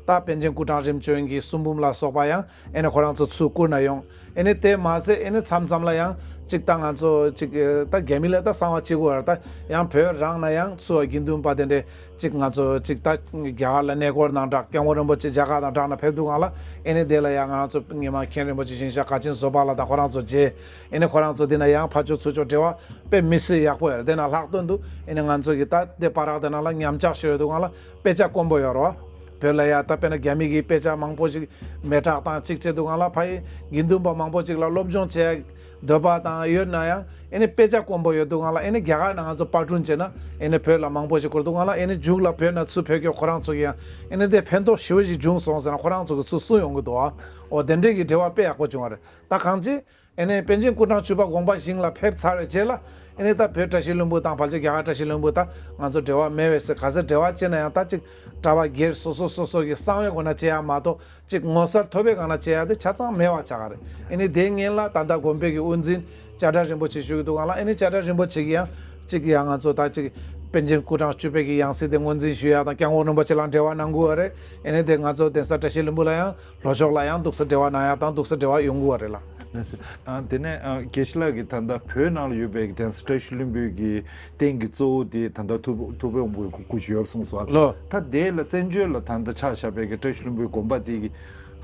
ད་པཎ་ཆེན་སྐུ་ཕྲེང་རིམ་བྱོན་གྱི་གསུང་འབུམ་ལ་སོགས་པ་ཡང་ཨེ་ནི་ཁོ་རང་ཚོ་ཚུར་བསྐུར་ན་ཡོང་། ཨེ་ནི་དེ་མ་ཟད་ཨེ་ནི་མཚམས་མཚམས་ལ་ཡང་ཅིག་ད་ང་ཚོ་ཅིག་ད་རྒྱ་མི་ལ་ད་གསང་བ་བྱེད་དགོས་ར་ད་ཡང་བོད་རང་ན་ཡང་ཚུར་དགེ་འདུན་པ་དེ་འདྲས་ཅིག་ང་ཚོ་ཅིག་ད་རྒྱ་གར་ལ་གནས་སྐོར་ནང་འདྲ་སྐྱབས་མགོན་རིན་པོ་ཆེ་རྒྱ་གར་དང་འདྲ་ན་ཕེབས་འདུག་གང་ལ་ཨེ་ནི་དེ་ལ་ཡང་ང་ཚོ་ངེད་མ་མཁན་རིན་པོ་ཆེ་ཞིང་གཤེགས་མཁན་ཆེན་བཟོད་པ་ལྷ་དང་ཁོ་རང་ཚོ་མཇལ། ཨེ་ནི་ཁོ་རང་ཚོ་དེ་ན་ཡང་ཕར་ཕྱོགས་ཚུར་ཕྱོགས་འབྲེལ་བ་དཔེ་མི་སྲིད་ཡག་པོ་ཡོད་རེད། དེ་ན་ལྷག་དོན་དུ་ཨེ་ནི་ང་ཚོ་གི་ད་དེ་བར་དེ་ན་ལ་ཉམས་ཆག་ཤོར་ཡོད་འདུག་གང་ལ། དཔེ་ཆ་དཀོན་པོ་ཡོད་རེད་བ། བོད་ལ་ཡ་ད་དཔེར་ན་རྒྱ་མི་གི་དཔེ་ཆ་མང་པོ་ཞིག་མེ་སྲེག་དང་གཅིག་བྱས་འདུག་གང་ལ་ཕ་ཡི་དགེ་འདུན་པ་མང་པོ་ཞིག་ལ་སློབ་སྦྱོང་བྱེད་འདོད་པ་དང་ཡོད་ན་ཡང་ཨེ་ནི་དཔེ་ཆ་དཀོན་པོ་ཡོད་འདུག་གང་ལ་ཨེ་ནི་རྒྱ་གར་ནང་ང་ཚོ་པར་སྐྲུན་བྱས་ན་ཨེ་ནི་བོད་ལ་མང་པོ་ཞིག་བསྐུར་འདུག་གང་ལ་ཨེ་ནི་མཇུག་ལ་བོད་ནས་ཚུར་བོད་སྐྱོད་ཁོ་རང་ཚོ་གི་ཡང་ཨེ་ནི་དེ་ཕན་ཐོགས་ཞེ་པོ་ཞིག་བྱུང་སོང་ཟེར་ན་ཁོ་རང་ཚོ་གི་ཚུར་གསུངས་ཡོང་གི་འདུག་ཨ། འོ་དེ་འདྲས་ཀྱི་འབྲེལ་བ་དཔེ་ཡག་པོ་བྱུང་བ་རེད། ད་གང་ཅི། ཨེ་ནས་པཎ་ཆེན་སྐུ་ཕྲེང་བཅུ་པ་དགོངས་པ་ཞིང་ལ་ཕེབས་ཚར་བའི་རྗེས་ལ་ཨེ་ནས་ད་བོད་བཀྲ་ཤིས་ལྷུན་པོ་དང་ཕལ་ཆེར་རྒྱ་གར་བཀྲ་ཤིས་ལྷུན་པོ་དང་ང་ཚོ་འབྲེལ་བ་མེད་པས་ཟེར། ག་ཚད་འབྲེལ་བ་བྱས་ན་ཡང་ད་ཅིག་གྲྭ་པ་སྒེར་སོ་སོ་སོ་སོ་གི་གསང་བའི་སྒོ་ནས་བྱེད་ཡ་མ་གཏོགས་ཅིག་ངོ་མཚར་ཐོབ་པའི་སྒང་ནས་བྱེད་ཡ་དེ་ཆ་ཚང་མེད་པ་ཆགས་ཀྱི་རེད། ཨེ་ནས་དེ་སྔོན་ལ་ད་ལྟ་དགོན་པའི་གི་དབུ་འཛིན་བྱ་བྲལ་རིན་པོ་ཆེ་ཞུ་གི་འདུག་གང་ལ། ཨེ་ནས་བྱ་བྲལ་རིན་པོ་ཆེ་གི་ཡང་ཅིག་ཡང་ང་ཚོ་ད་ཅིག་པཎ་ཆེན་སྐུ་ཕྲེང་བཅུ་པའི་གི་ཡང་སྲིད་དེ་ངོས་འཛིན་ཞུ་ཡ་དང་སྐྱབས་མགོན་རིན་པོ་ཆེ་ལ་འབྲེལ་བ་གནང་དགོས་པ་རེད། ཨེ་ནས་དེ་ང་ཚོ་གདན་ས་བཀྲ་ཤིས་ལྷུན་པོ་ལ་ཡང་ལྷོ་ཕྱོགས་ལ་ཡང་འདུག་སེ་འབྲེལ་བ་གནང་ཡ་དང་འདུག་སེ་འབྲེལ་བ་ཡོང་གི་ཡོད་རེད་ལ། ལགས་སོ། ཨ་དེ་ནས་ཨ་དགེ་བཤེས་ལགས་ཀྱིས་ད་ལྟ་བོད་ནང་ལ་ཡོད་པའི་གདན་ས་བཀྲ་ཤིས་ལྷུན་པོའི་གི་རྟེན་གྱི་གཙོ་བོ་དེ་ད་ལྟ་ཐུབ་ཐུབ་དབང་པོའི་སྐུ་ཞིག་ཡོད་གསུངས་སོང་ལ། ལོ། ད་དེ་ལ་བཙན་བྱོལ་ལ་ད་ལྟ་ཆགས་བཞག་པའི་གི་བཀྲ་ཤིས་ལྷུན་པོའི་དགོན་པ་དེ་གི་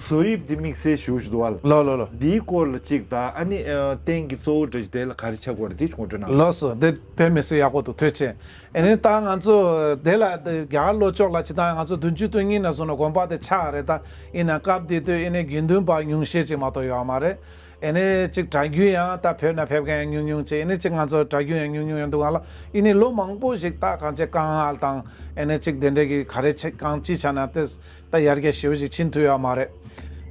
བཟོ་དབྱིབས་དེ་དམིགས་བསལ་ཞེ་པོ་ཞིག་འདུག་བ་ལ། ལོ་ལོ་ལོ། དེའི་སྐོར་ལ་གཅིག་དང་ཨ་ནི་ཨ་རྟེན་གྱི་གཙོ་བོ་འདྲ་ཞིག་དེ་ལ་ག་རེ་ཆགས་དགོས་རེད་དེ་ངོ་སྤྲོད་གནང་། ལགས་སོ། དེ་དཔེ་མི་སྲིད་ཡག་པོ་འདུག་ཐུགས་རྗེ་ཆེ། ཨེ་ནས་ད་ང་ཚོ་དེ་ལ་དེ་རྒྱ་གར་ལྷོ་ཕྱོགས་ལ་ཇི་ལྟར་ང་ཚོ་བདུན་ཅུ་དོན་གཉིས་ནས་བཟུང་ནས་དགོན་པ་དེ་ཆགས་རེད། ད་ཡིན་ན་སྐབས་དེ་དུས་ཨེ་ནས་དགེ་འདུན་པ་ཉུང་ཤས་ཅིག་མ་གཏོགས་ཡོད་མ་རེད། ཨེ་ནས་ཅིག་གྲྭ་རྒྱུན་ཡང་ད་བོད་ནས་ཕེབས་མཁན་ཡང་ཉུང་ཉུང་ཅིག་ཨེ་ནས་ཅིག་ང་ཚོ་གྲྭ་རྒྱུན་ཡང་ཉུང་ཉུང་ཡོད་འདུག་གང་ལ། ཡིན་ནའི་ལོ་མང་པོ་ཞིག་ད་གང་ཅི་དཀའ་ངལ་དང་ཨེ་ནས་ཅིག་དེ་འདྲས་ཀྱི་ག་རེ་ཆེ་གང་ཅི་ཆ་ན་དེ་ད་ཡར་རྒྱས་ཞེ་པོ་ཞིག་ཕྱིན་ཐུབ་ཡོད་མ་རེད།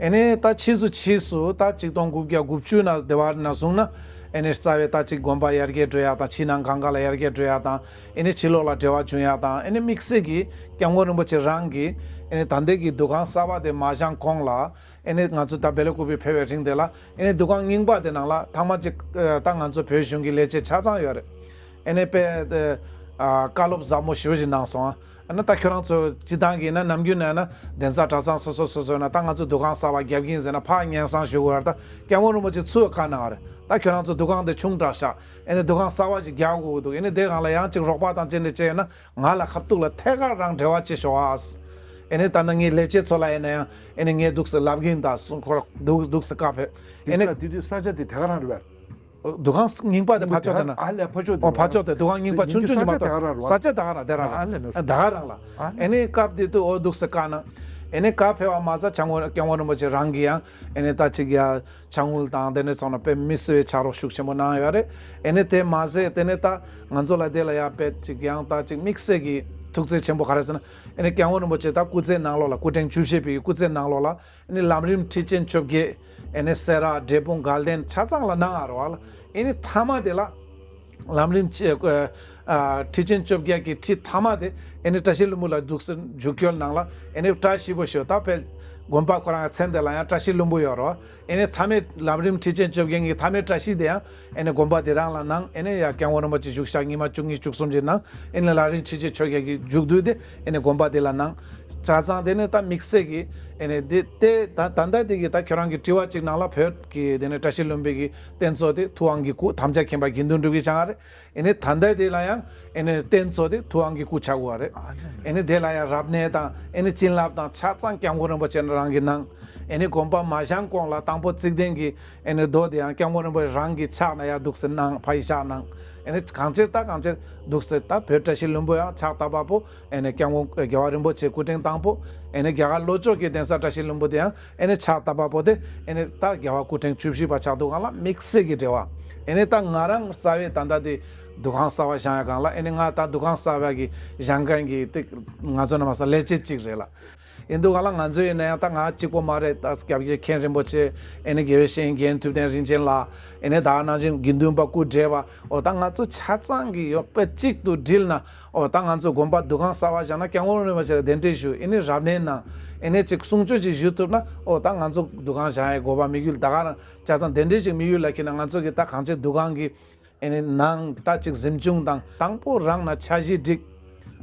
ཨེ་ནས་ད་ཕྱིས་སུ་ཕྱིས་སུ་ད་ཆིག་སྟོང་དགུ་བརྒྱ་དགུ་བཅུ་ནས་དེ་བར་ནས་བཟུང་ན་ཨེ་ནས་རྩ་བའི་ད་ཅིག་དགོན་པ་ཡར་རྒྱས་འགྲོ་ཡ་དང་ཕྱི་ནང་གང་ག་ལ་ཡར་རྒྱས་འགྲོ་ཡ་དང་ཨེ་ནས་ཕྱི་ལོགས་ལ་འབྲེལ་བ་བྱུང་ཡ་དང་ཨེ་ནས་དམིགས་བསལ་གྱི་སྐྱབས་མགོན་རིན་པོ་ཆེ་རང་གིས་ཨེ་ནས་ད་ལྟའི་གི་འདུ་ཁང་གསར་པ་དེ་མ་བཞེངས་གོང་ལ་ཨེ་ནས་ང་ཚོ་ད་བེ་ལ་ཀུ་པི་ཕེབས་པའི་རིང་དེ་ལ་ཨེ་ནས་འདུ་ཁང་རྙིང་པ་དེ་ནང་ལ་ཐ་མ་ཅིག་ད་ང་ཚོ་བོད་གཞུང་གི་ལས་བྱེད་ཆ་ཚང་ཡོད་རེད། ཨེ་ནས་དཔེ་དེ་ཨ་བཀའ་སློབ་ཟབ་མོ་ཞེ་པོ་ཞིག་གནང་སོང་ཨ། ཨ་ནི་ད་ཁྱོད་རང་ཚོ་སྤྱི་བཏང་གི་ན་ནམ་རྒྱུན་ན་ན་གདན་ས་གྲྭ་ཚང་སོ་སོ་སོ་སོ་ན་ད་ང་ཚོ་འདུ་ཁང་གསར་པ་རྒྱབ་ཀྱིན་ཟེར་ན་ཕར་སྙན་སེང་ཞུ་དགོས་ཡ། ད་སྐྱབས་མགོན་རིན་པོ་ཆེ་ཚུར་བཀའ་གནང་བ་རེད། ད་ཁྱོད་རང་ཚོ་འདུ་ཁང་དེ་ཆུང་དྲགས་ཤག་ཨེ་ནི་འདུ་ཁང་གསར་པ་ཞིག་རྒྱག་དགོས་འདུག་ཨེ་ནི་དེ་སྒང་ལ་ཡང་ཅིག་རོགས་པ་དང་ཅི་འདྲ་བྱས་ཡོད་ན་ང་ལ་ཁ་ཐུག་ལ་ཐད་ཀར་རང་འབྲེལ་བ་བྱེད་ཤོག་ཨ། ཨེ་ནི་ད་ནི་ངའི་ལས་བྱེད་ཚོ་ལ་ཡིན་ན་ཡང་ཨེ་ནི་ངས་འདུག་སེ་ལབ་གིན་ད་སུ་འཁོར་འདུག་འདུག་སེ་བཀའ་ཕེབས། ཨེ་ནི་དེ་དུས་ས་ཆ་དེ་དེ་ག་རང་རེད་པས། འདུ་ཁང་རྙིང་པ་དེ་ཕར་ཕྱོགས་དེ་ན། ཨ་ལས་ཕར་ཕྱོགས་དེ། ཨོ་ཕར་ཕྱོགས་དེ་འདུ་ཁང་རྙིང་པ་ཆུང་ཆུང་ཅིག་མ་གཏོགས་ས་ཆ་དེ་ག་རང་རེད། ས་ཆ་དེ་ག་རང་དེ་རང་རེད། ཨ་ལས་ན་ས་དེ་ག་རང་ལ། ཨ་ལས། ཨེ་ནི་སྐབས་དེ་དུས་ཨོ་འདུག་སེ་བཀའ་གནང་། ཨེ་ནི་བཀའ་ཕེབས་པ་མ་ཟད་སྐྱབས་མགོན་སྐྱབས་མགོན་རིན་པོ་ཆེ་རང་གིས་ཡང་ཨེ་ནི་ད་ཅིག་ཡ་ཕྱག་དངུལ་དང་དེ་འདྲ་ཚོགས་ན་དཔེ་མི་སྲིད་པའི་ཕྱག་རོགས་ཤུགས་ཆེན་པོ་གནང་ཡོད་རེད། ཨེ་ནི་དེ་མ་ཟད་དེ་ནི་ད་ང་ཚོ་ལ་དེ་ལ་ཡ་དཔེ་ཅིག་ཡང་ད་ཅིག་དམིགས་བསལ་གྱི་ཐུགས་བརྩེ་ཆེན་པོ་ག་རེ་ཟེར་ན་ཨེ་ནི་སྐྱབས་མགོན་རིན་པོ་ཆེ་ད་སྐུ་ཚེ་ནང་ལོགས་ལ་སྐུ་ཕྲེང་བཅུ་བཞི་པའི་སྐུ་ཚེ་ནང་ལོགས་ལ། ཨེ་ནི་ལམ་རིམ་ཁྲིད་ཆེན་བཅོ་བརྒྱད། ཨེ་ནི་སེ་ར་འབྲས་སྤུངས་དགའ་ལྡན་ཆ་ཚང་ལ་གནང་ཡོད་རེད་བ་ལ། ཨེ་ནི་མཐའ་མ་དེ་ལ་ལམ་རིམ་ཆེ་ཨ་ཁྲིད་ཆེན་བཅོ་བརྒྱད་ཀྱི་ཁྲིད་མཐའ་མ་དེ་ཨེ་ནི་བཀྲ་ཤིས་ལྷུན་པོ་ལ་འདུག་སེ་འཇུག་སྐྱོལ་གནང་ལ། ཨེ་ནི་བཀྲ་ཤིས་པོ་ཞུ་ད་ཕེབས། དགོན་པ་ཁོ་རང་མཚན་དེ་ལ་ཡང་བཀྲ་ཤིས་ལྷུན་པོ་ཡོད་རེད་བ། ཨེ་ནི་མཐའ་མའི་ལམ་རིམ་ཁྲིད་ཆེན་བཅོ་བརྒྱད་ཀྱི་མཐའ་མའི་བཀྲ་ཤིས་དེ་ཡང་ཨེ་ནི་དགོན་པ་དེ་རང་ལ་གནང་། ཨེ་ནི་ཡ་སྐྱབས་མགོན་རིན་པོ་ཆེ་བཞུགས་ཤག་ཉི་མ་བཅུ་གཉིས་བཅུ་གསུམ་ཅིག་གནང་། ཨེ་ནི་ལམ་རིམ་ཁྲིད་ཆེན་བཅོ་བརྒྱད་ཀྱི་མཇུག་བསྡུ་དེ་ཨེ་ནི་དགོན་པ་དེ་ལ་གནང་། ཆ་ཚང་དེ་ནི་ད་དམིགས་བསལ་གྱི་ཨེ་ནི་དེ་དེ་ད་ད་ལྟ་དེ་གི་ད་ཁྱོད་རང་གི་དྲི་བ་ཅིག་ནང་ལ་བོད་ཀྱི་དེ་ནི་བཀྲ་ཤིས་ལྷུན་པོའི་གི་རྟེན་གཙོ་དེ་ཐུབ་དབང་གི་སྐུ་དམ་བཅའ་མཁྱེན་པ་དགེ་འདུན་གྲུབ་ཀྱི་བྱ་བ་རེད། ཨེ་ནི་ད་ལྟ་དེ་ལ་ཡང་ཨེ་ནི་རྟེན་གཙོ་དེ་ཐུབ་དབང་གི་སྐུ་ཆགས་དགོས་པ་རེད། ཨེ་ནི་དེ་ལ་ཡང་རབ་གནས་དང་ཨེ་ནི་བྱིན་རླབས་དང་ཆ་ཚང་སྐྱབས་མགོན་རིན་པོ་ཆེ་རང་གིས་གནང་། ཨེ་ནི་དགོན་པ་མ་བཞེངས་གོང་ལ་དང་པོ་བརྩིགས་གདན་གྱི་ཨེ་ནི་རྡོ་དེ་ཡང་སྐྱབས་མགོན་རིན་པོ་ཆེ་རང་གི་ཕྱག་ན་ཡར་འདུག་སེ་གནང་། ཕ་ཡི་ཕྱག་གནང་། ཨེ་ནི་གང་ཅིར་ད་གང་ཅིར་འདུག་སེ་ད་བོད་བཀྲ་ཤིས་ལྷུན་པོ་ཡང་ཕྱག་བཏབ་པ་པོ་ཨེ་ནི་སྐྱབས་མགོན་རྒྱལ་བ་རིན་པོ་ཆེ་སྐུ་ཕྲེང་དང་པོ། ཨེ་ནི་རྒྱ་གར་ལྷོ་ཕྱོགས་ཀྱི་གདན་ས་བཀྲ་ཤིས་ལྷུན་པོ་དེ་ཡང་ཨེ་ནི་ཕྱག་བཏབ་པ་པོ་དེ་ཨེ་ནི་ད་རྒྱལ་བ་སྐུ་ཕྲེང་བཅུ་བཞི་པ་ཆགས་འདུག་གང་ལ་དམིགས་བསལ་གྱི་འབྲེལ་བ། ཨེ་ནི་ད་ང་རང་རྩ་བའི་ད་ལྟ་དེ་འདུ་ཁང་གསར་པ་བཞེངས་ཡ་གང་ལ་ཨེ་ནི་ང་ད་འདུ་ཁང་གསར་པ་གི་བཞེངས་མཁན་གྱི་དེ་ང་ཚོ་ནང་མ་སོང་ལས་བྱེད་ཅིག་རེད་ལ། ཡིན་འདུག་ག་ལ་ང་ཚོ་ཡིན་ན་ཡང་ད་ང་གཅིག་པོ་མ་རེད། ད་སྐྱབས་རྗེ་མཁན་རིན་པོ་ཆེ་ཨེ་ནི་དགེ་བའི་བཤེས་གཉེན་རྒན་ཐུབ་བསྟན་རིན་ཆེན་ལགས་ཨེ་ནི་ད་ག་ནང་བཞིན་དགེ་འདུན་པ་སྐུ་བགྲེས་པ་ཨོ་ད་ང་ཚོ་ཆ་ཚང་གི་ཡོད་པ་གཅིག་ཏུ་སྒྲིལ་ན་ཨོ་ད་ང་ཚོ་དགོན་པ་འདུ་ཁང་གསར་པ་བཞེངས་ན་སྐྱབས་མགོན་རིན་པོ་ཆེ་ལ་གདན་འདྲེན་ཞུ་ཨེ་ནི་རབ་གནས་གནང་ཨེ་ནི་ཅིག་གསུང་ཆོས་ཅིག་ཞུ་ཐུབ་ན་ཨོ་ད་ང་ཚོ་འདུ་ཁང་བཞེངས་ཡའི་དགོས་པ་དམིགས་ཡུལ་ད་ག་རང་ཆ་ཚང་གདན་འདྲེན་ཞིག་དམིགས་ཡུལ་ལ་འཁྱེར་ན་ང་ཚོ་གི་ད་གང་ཅི་འདུ་ཁང་གི་ཨེ་ནི་ནང་ད་ཅིག་གཟིམ་ཆུང་དང་དང་པོ་རང་ན་འཆར་གཞི་སྒྲིག་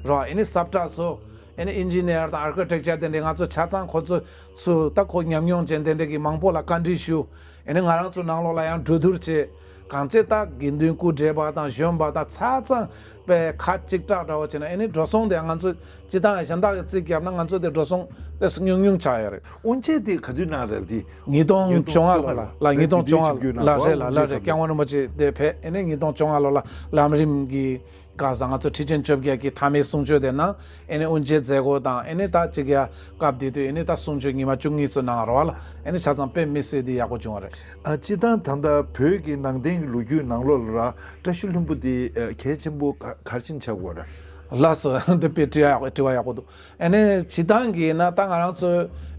རོགས། ཨེ་ནི་ས་བཀྲ་བཟོ། ཨེ་ནི་ཨིན་ཇི་ནི་ཡར་དང་ཨར་ཀི་ཊེག་ཅར་དེ་འདྲའི་ང་ཚོ་ཆ་ཚང་ཁོ་ཚོ་ཚུ་ད་ཁོ་ཉམས་མྱོང་ཅན་དེ་འདྲ་གི་མང་པོ་ལ་བཀའ་འདྲི་ཞུ། ཨེ་ནི་ང་རང་ཚོ་ནང་ལོགས་ལ་ཡང་གྲོས་བསྡུར་བྱེད། གང་ཅི་ད་དགེ་འདུན་སྐུ་བགྲེས་པ་དང་གཞོན་པ་དང་ཆ་ཚང་པའི་ཁ་གཅིག་གྲགས་འདྲ་བོ་བྱས་ན་ཨེ་ནི་འགྲོ་སོང་དེ་ང་ཚོ་སྤྱི་བཏང་གཞན་དག་གི་རྩིས་བརྒྱབ་ན་ང་ཚོ་དེ་འགྲོ་སོང་ཏོག་ཙམ་ཉུང་ཉུང་ཆགས་ཡོད་རེད། དབུ་འབྱེད་དེ་ག་དུས་གནང་རེད་དེ། ཉིས་སྟོང་བཅོ་ལྔ་ལོ་ལ་ལ་ཉིས་སྟོང་བཅོ་ལྔ་ལ་རེད་ལ་ལ་རེད། སྐྱབས་མགོན་རིན་པོ་ཆེ་དེ་ཕེབས་ཨེ་ནི་ཉིས་སྟོང་བཅོ་ལྔ་ལོ་ལ་ལམ་རིམ་གྱི་སྐལ་བཟང་ང་ཚོ་ཁྲིད་ཆེན་བཅོ་བརྒྱད་ཀྱི་མཐའ་མའི་གསུང་ཆོས་དེ་གནང་། ཨེ་ནི་དབུ་འབྱེད་མཛད་སྒོ་དང་ཨེ་ནི་ད་ཅིག་ཡ་སྐབས་དེ་དུས་ཨེ་ནི་ད་གསུང་ཆོས་ཉི་མ་བཅུ་གཉིས་ཙམ་གནང་རོགས་ལ་ཨེ་ནི་ཆ་ཚང་དཔེ་མི་སྲིད་དེ་ཡག་པོ་བྱུང་བ་རེད། ཨ་སྤྱི་བཏང་ད་ལྟ་བོད་ཀྱི་ནང་བསྟན་གྱི་ལོ་རྒྱུས་ནང་ལོགས་ལ་ར་བཀྲ་ཤིས་ལྷུན་པོ་དེ་གལ་ཆེན་པོ་ག་ག་རེ་བྱས་ནས་ཆགས་ཡོད་རེད། ལགས་སོ། འདི་དཔེ་དྲི་བ་ཡག་པོ་དྲི་བ་ཡག་པོ་འདུག་ཨེ་ནི་སྤྱི་བཏང་གི་ན་ད་ང་རང་ཚོ་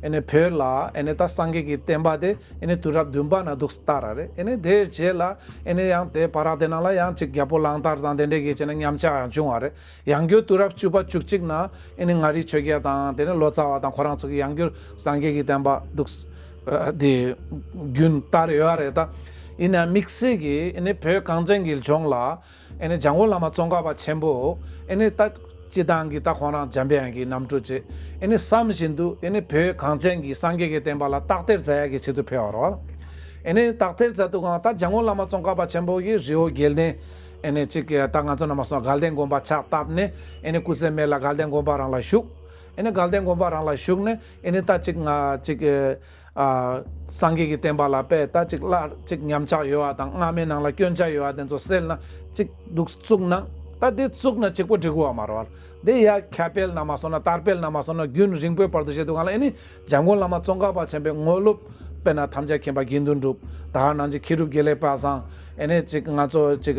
ཨེ་ནི་བོད་ལ་ཨེ་ནི་ད་སངས་རྒྱས་ཀྱི་བསྟན་པ་དེ་ཨེ་ནི་དུས་རབས་བདུན་པ་ན་འདུག་སྟ་ར་རེད། ཨེ་ནི་དེའི་རྗེས་ལ་ཨེ་ནི་ཡང་དེ་བར་དེ་ནང་ལ་ཡང་ཅིག་རྒྱལ་པོ་གླང་དར་དང་དེ་འདྲས་ཀྱི་བྱས་ན་ཉམས་ཆག་ཡང་བྱུང་བ་རེད། ཡང་བསྐྱར་དུས་རབས་བཅུ་པ་བཅུ་གཅིག་ན་ཨེ་ནི་མངའ་རིས་ཆོས་རྒྱལ་དང་དེ་ནི་ལོ་ཙཱ་བ་དང་ཁོ་རང་ཚོ་གི་ཡང་བསྐྱར་སངས་རྒྱས་ཀྱི་བསྟན་པ་འདུག་ཨ་དེ་རྒྱུན་དར་ཡོད་རེད། ད་ཡིན་ན་དམིགས་བསལ་གྱི་ཨེ་ནི་བོད་གངས་ཅན་གྱི་ལྗོངས་ལ་ཨེ་ནི་འཇམ་མགོན་བླ་མ་ཙོང་ཁ་པ་ཆེན་པོ་ཨེ་ནི་ད་སྤྱི་བཏང་གི་ད་ཁོང་རང་འཇམ་དཔལ་དབྱངས་ཀྱི་རྣམ་སྤྲུལ་བྱས་ཨེ་ནི་བསམ་བཞིན་དུ་ཨེ་ནི་བོད་གངས་ཅན་གྱི་སངས་རྒྱས་ཀྱི་བསྟན་པ་ལ་རྟག་དེར་མཛད་ཡག་གི་ཆེད་དུ་ཕེབས་པ་རེད་བ། ཨེ་ནི་རྟག་དེར་མཛད་དུས་གང་ད་འཇམ་མགོན་བླ་མ་ཙོང་ཁ་པ་ཆེན་པོ་གིས་རི་བོ་དགེ་ལྡན་ཨེ་ནི་གཅིག་གི་ད་ང་ཚོ་ནང་མ་སོང་དགའ་ལྡན་དགོན་པ་ཕྱག་བཏབ་ནས་ཨེ་ནི་སྐུ་ཚེ་སྨད་ལ་དགའ་ལྡན་དགོན་པ་རང་ལ་བཞུགས། ཨེ་ནི་དགའ་ལྡན་དགོན་པ་རང་ལ་བཞུགས་ནས་ཨེ་ནི་ད་གཅིག་ང་གཅིག་གི་ཨ་སངས་རྒྱས་ཀྱི་བསྟན་པ་ལ་དཔེ་ད་ཅིག་སླར་ཅིག་ཉམས་ཆག་ཡོད་པ་དང་སྔ་མའི་ནང་ལ་སྐྱོན་ཆ་ཡོད་པ་དེ་ཚོ་སེལ་ན་ཅིག་འདུག་བཙུགས་ན་ད་དེ་བཙུགས་ན་གཅིག་པོ་འགྲིག་གི་ཡོད་མ་རེད་བ། དེ་ཡ་ཁྱབ་སྤེལ་ན་མ་སོང་ན་དར་སྤེལ་ན་མ་སོང་ན་རྒྱུན་རིང་པོའི་བར་དུ་བྱེད་དུས་གང་ལ་ཨེ་ནི་འཇམ་མགོན་བླ་མ་ཙོང་ཁ་པ་ཆེན་པོའི་དངོས་སློབ་དཔེར་ན་དམ་བཅའ་མཁྱེན་པ་དགེ་འདུན་གྲུབ་ད་ག་ནང་བཞིན་མཁས་གྲུབ་དགེ་ལེགས་པ་སངས་ཨེ་ནི་ཅིག་ང་ཚོ་ཅིག་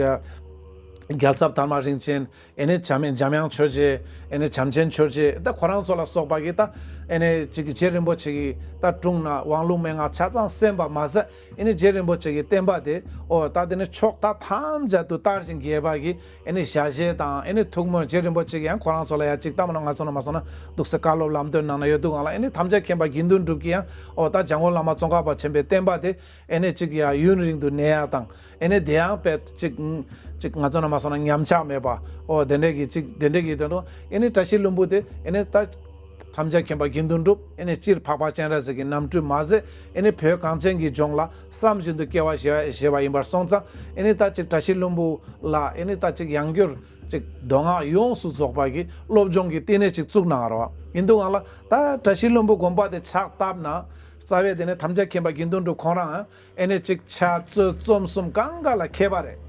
རྒྱལ་ཚབ་དར་མ་རིན་ཆེན། ཨེ་ནི་འཇམ་འཇམ་དབྱངས་ཆོས་རྗེ། ཨེ་ནི་བྱམས་ཆེན་ཆོས་རྗེ་ད་ཁོ་རང་ཚོ་ལ་སོགས་པ་གིས་ད་ཨེ་ནི་ཅིག་གི་རྗེ་རིན་པོ་ཆེ་གི་ད་དྲུང་ན་དབང་ལུང་མན་ངག་ཆ་ཚང་གསན་པ་མ་ཟད་ཨེ་ནི་རྗེ་རིན་པོ་ཆེ་གི་བསྟན་པ་དེ་ཨོ་ད་དེ་ནི་ཕྱོགས་མཐའ་ཐམས་ཅད་དུ་དར་ཞིང་རྒྱས་པ་གི་ཨེ་ནི་ཞལ་བཞེས་དང་ཨེ་ནི་ཐུགས་སྨོན། རྗེ་རིན་པོ་ཆེ་གིས་ཡང་ཁོ་རང་ཚོ་ལ་ཡང་ཅིག་ད་མ་ན་ང་ཚོ་ན་མ་སོང་ན་འདུག་སེ་བཀའ་སློབ་ལམ་སྟོན་གནང་ན་ཡོད་དུས་གང་ལ་ཨེ་ནི་དམ་བཅའ་མཁྱེན་པ་དགེ་འདུན་གྲུབ་ཀྱིས་ཡང་ཨོ་ད་འཇམ་མགོན་བླ་མ་ཙོང་ཁ་པ་ཆེན་པོའི་བསྟན་པ་དེ་ཨེ་ནི་ཅིག་ཡ་ཡུན་རིང་དུ་གནས་ཡག་དང་ཨེ་ནི་དེ་ཡང་དཔེ་ཅིག་ཅིག་ང་ཚོ་ན་མ་སོང་ན་ཉམས་ཆག་མེད་པ་ཨོ་དེ་འདྲས་ཀྱི་ཅིག་དེ་འདྲས་ཀྱི་དོན་དུ་ཨེ་ ཨེ་ནི་བཀྲ་ཤིས་ལྷུན་པོ་དེ་ཨེ་ནི་ད་ཐམས་ཅད་མཁྱེན་པ་དགེ་འདུན་གྲུབ། ཨེ་ནི་སྤྱིར་འཕགས་པ་སྤྱན་རས་གཟིགས་ཀྱི་རྣམ་སྤྲུལ་མ་ཟད། ཨེ་ནི་བོད་གངས་ཅན་གྱི་ལྗོངས་ལ་བསམ་བཞིན་དུ་སྐྱེ་བ་བཞེས་བཞེས་པ་ཡིན་པར་སོང་ཙང་། ཨེ་ནི་ད་ཅིག་བཀྲ་ཤིས་ལྷུན་པོ་ལ་ཨེ་ནི་ད་ཅིག་ཡང་བསྐྱར་ཅིག་མདོ་སྔགས་ཡོངས་སུ་རྫོགས་པ་གི་སློབ་སྦྱོང་གི་བསྟི་གནས་ཅིག་བཙུགས་གནང་བ་རེད་བ། ཡིན་དུས་སྒང་ལ་ད་བཀྲ་ཤིས་ལྷུན་པོ་དགོན་པ་དེ་ཕྱག་བཏབ་ན་རྩ་བའི་དེ་ནས་ཐམས་ཅད་མཁྱེན་པ་དགེ་འདུན་གྲུབ་ཁོང་རང་ཨེ་ནི་ཅིག་ཕྱག་ཚོད་རྩོམ་གསུམ་གང་ག་ལ་མཁས་པ་རེད།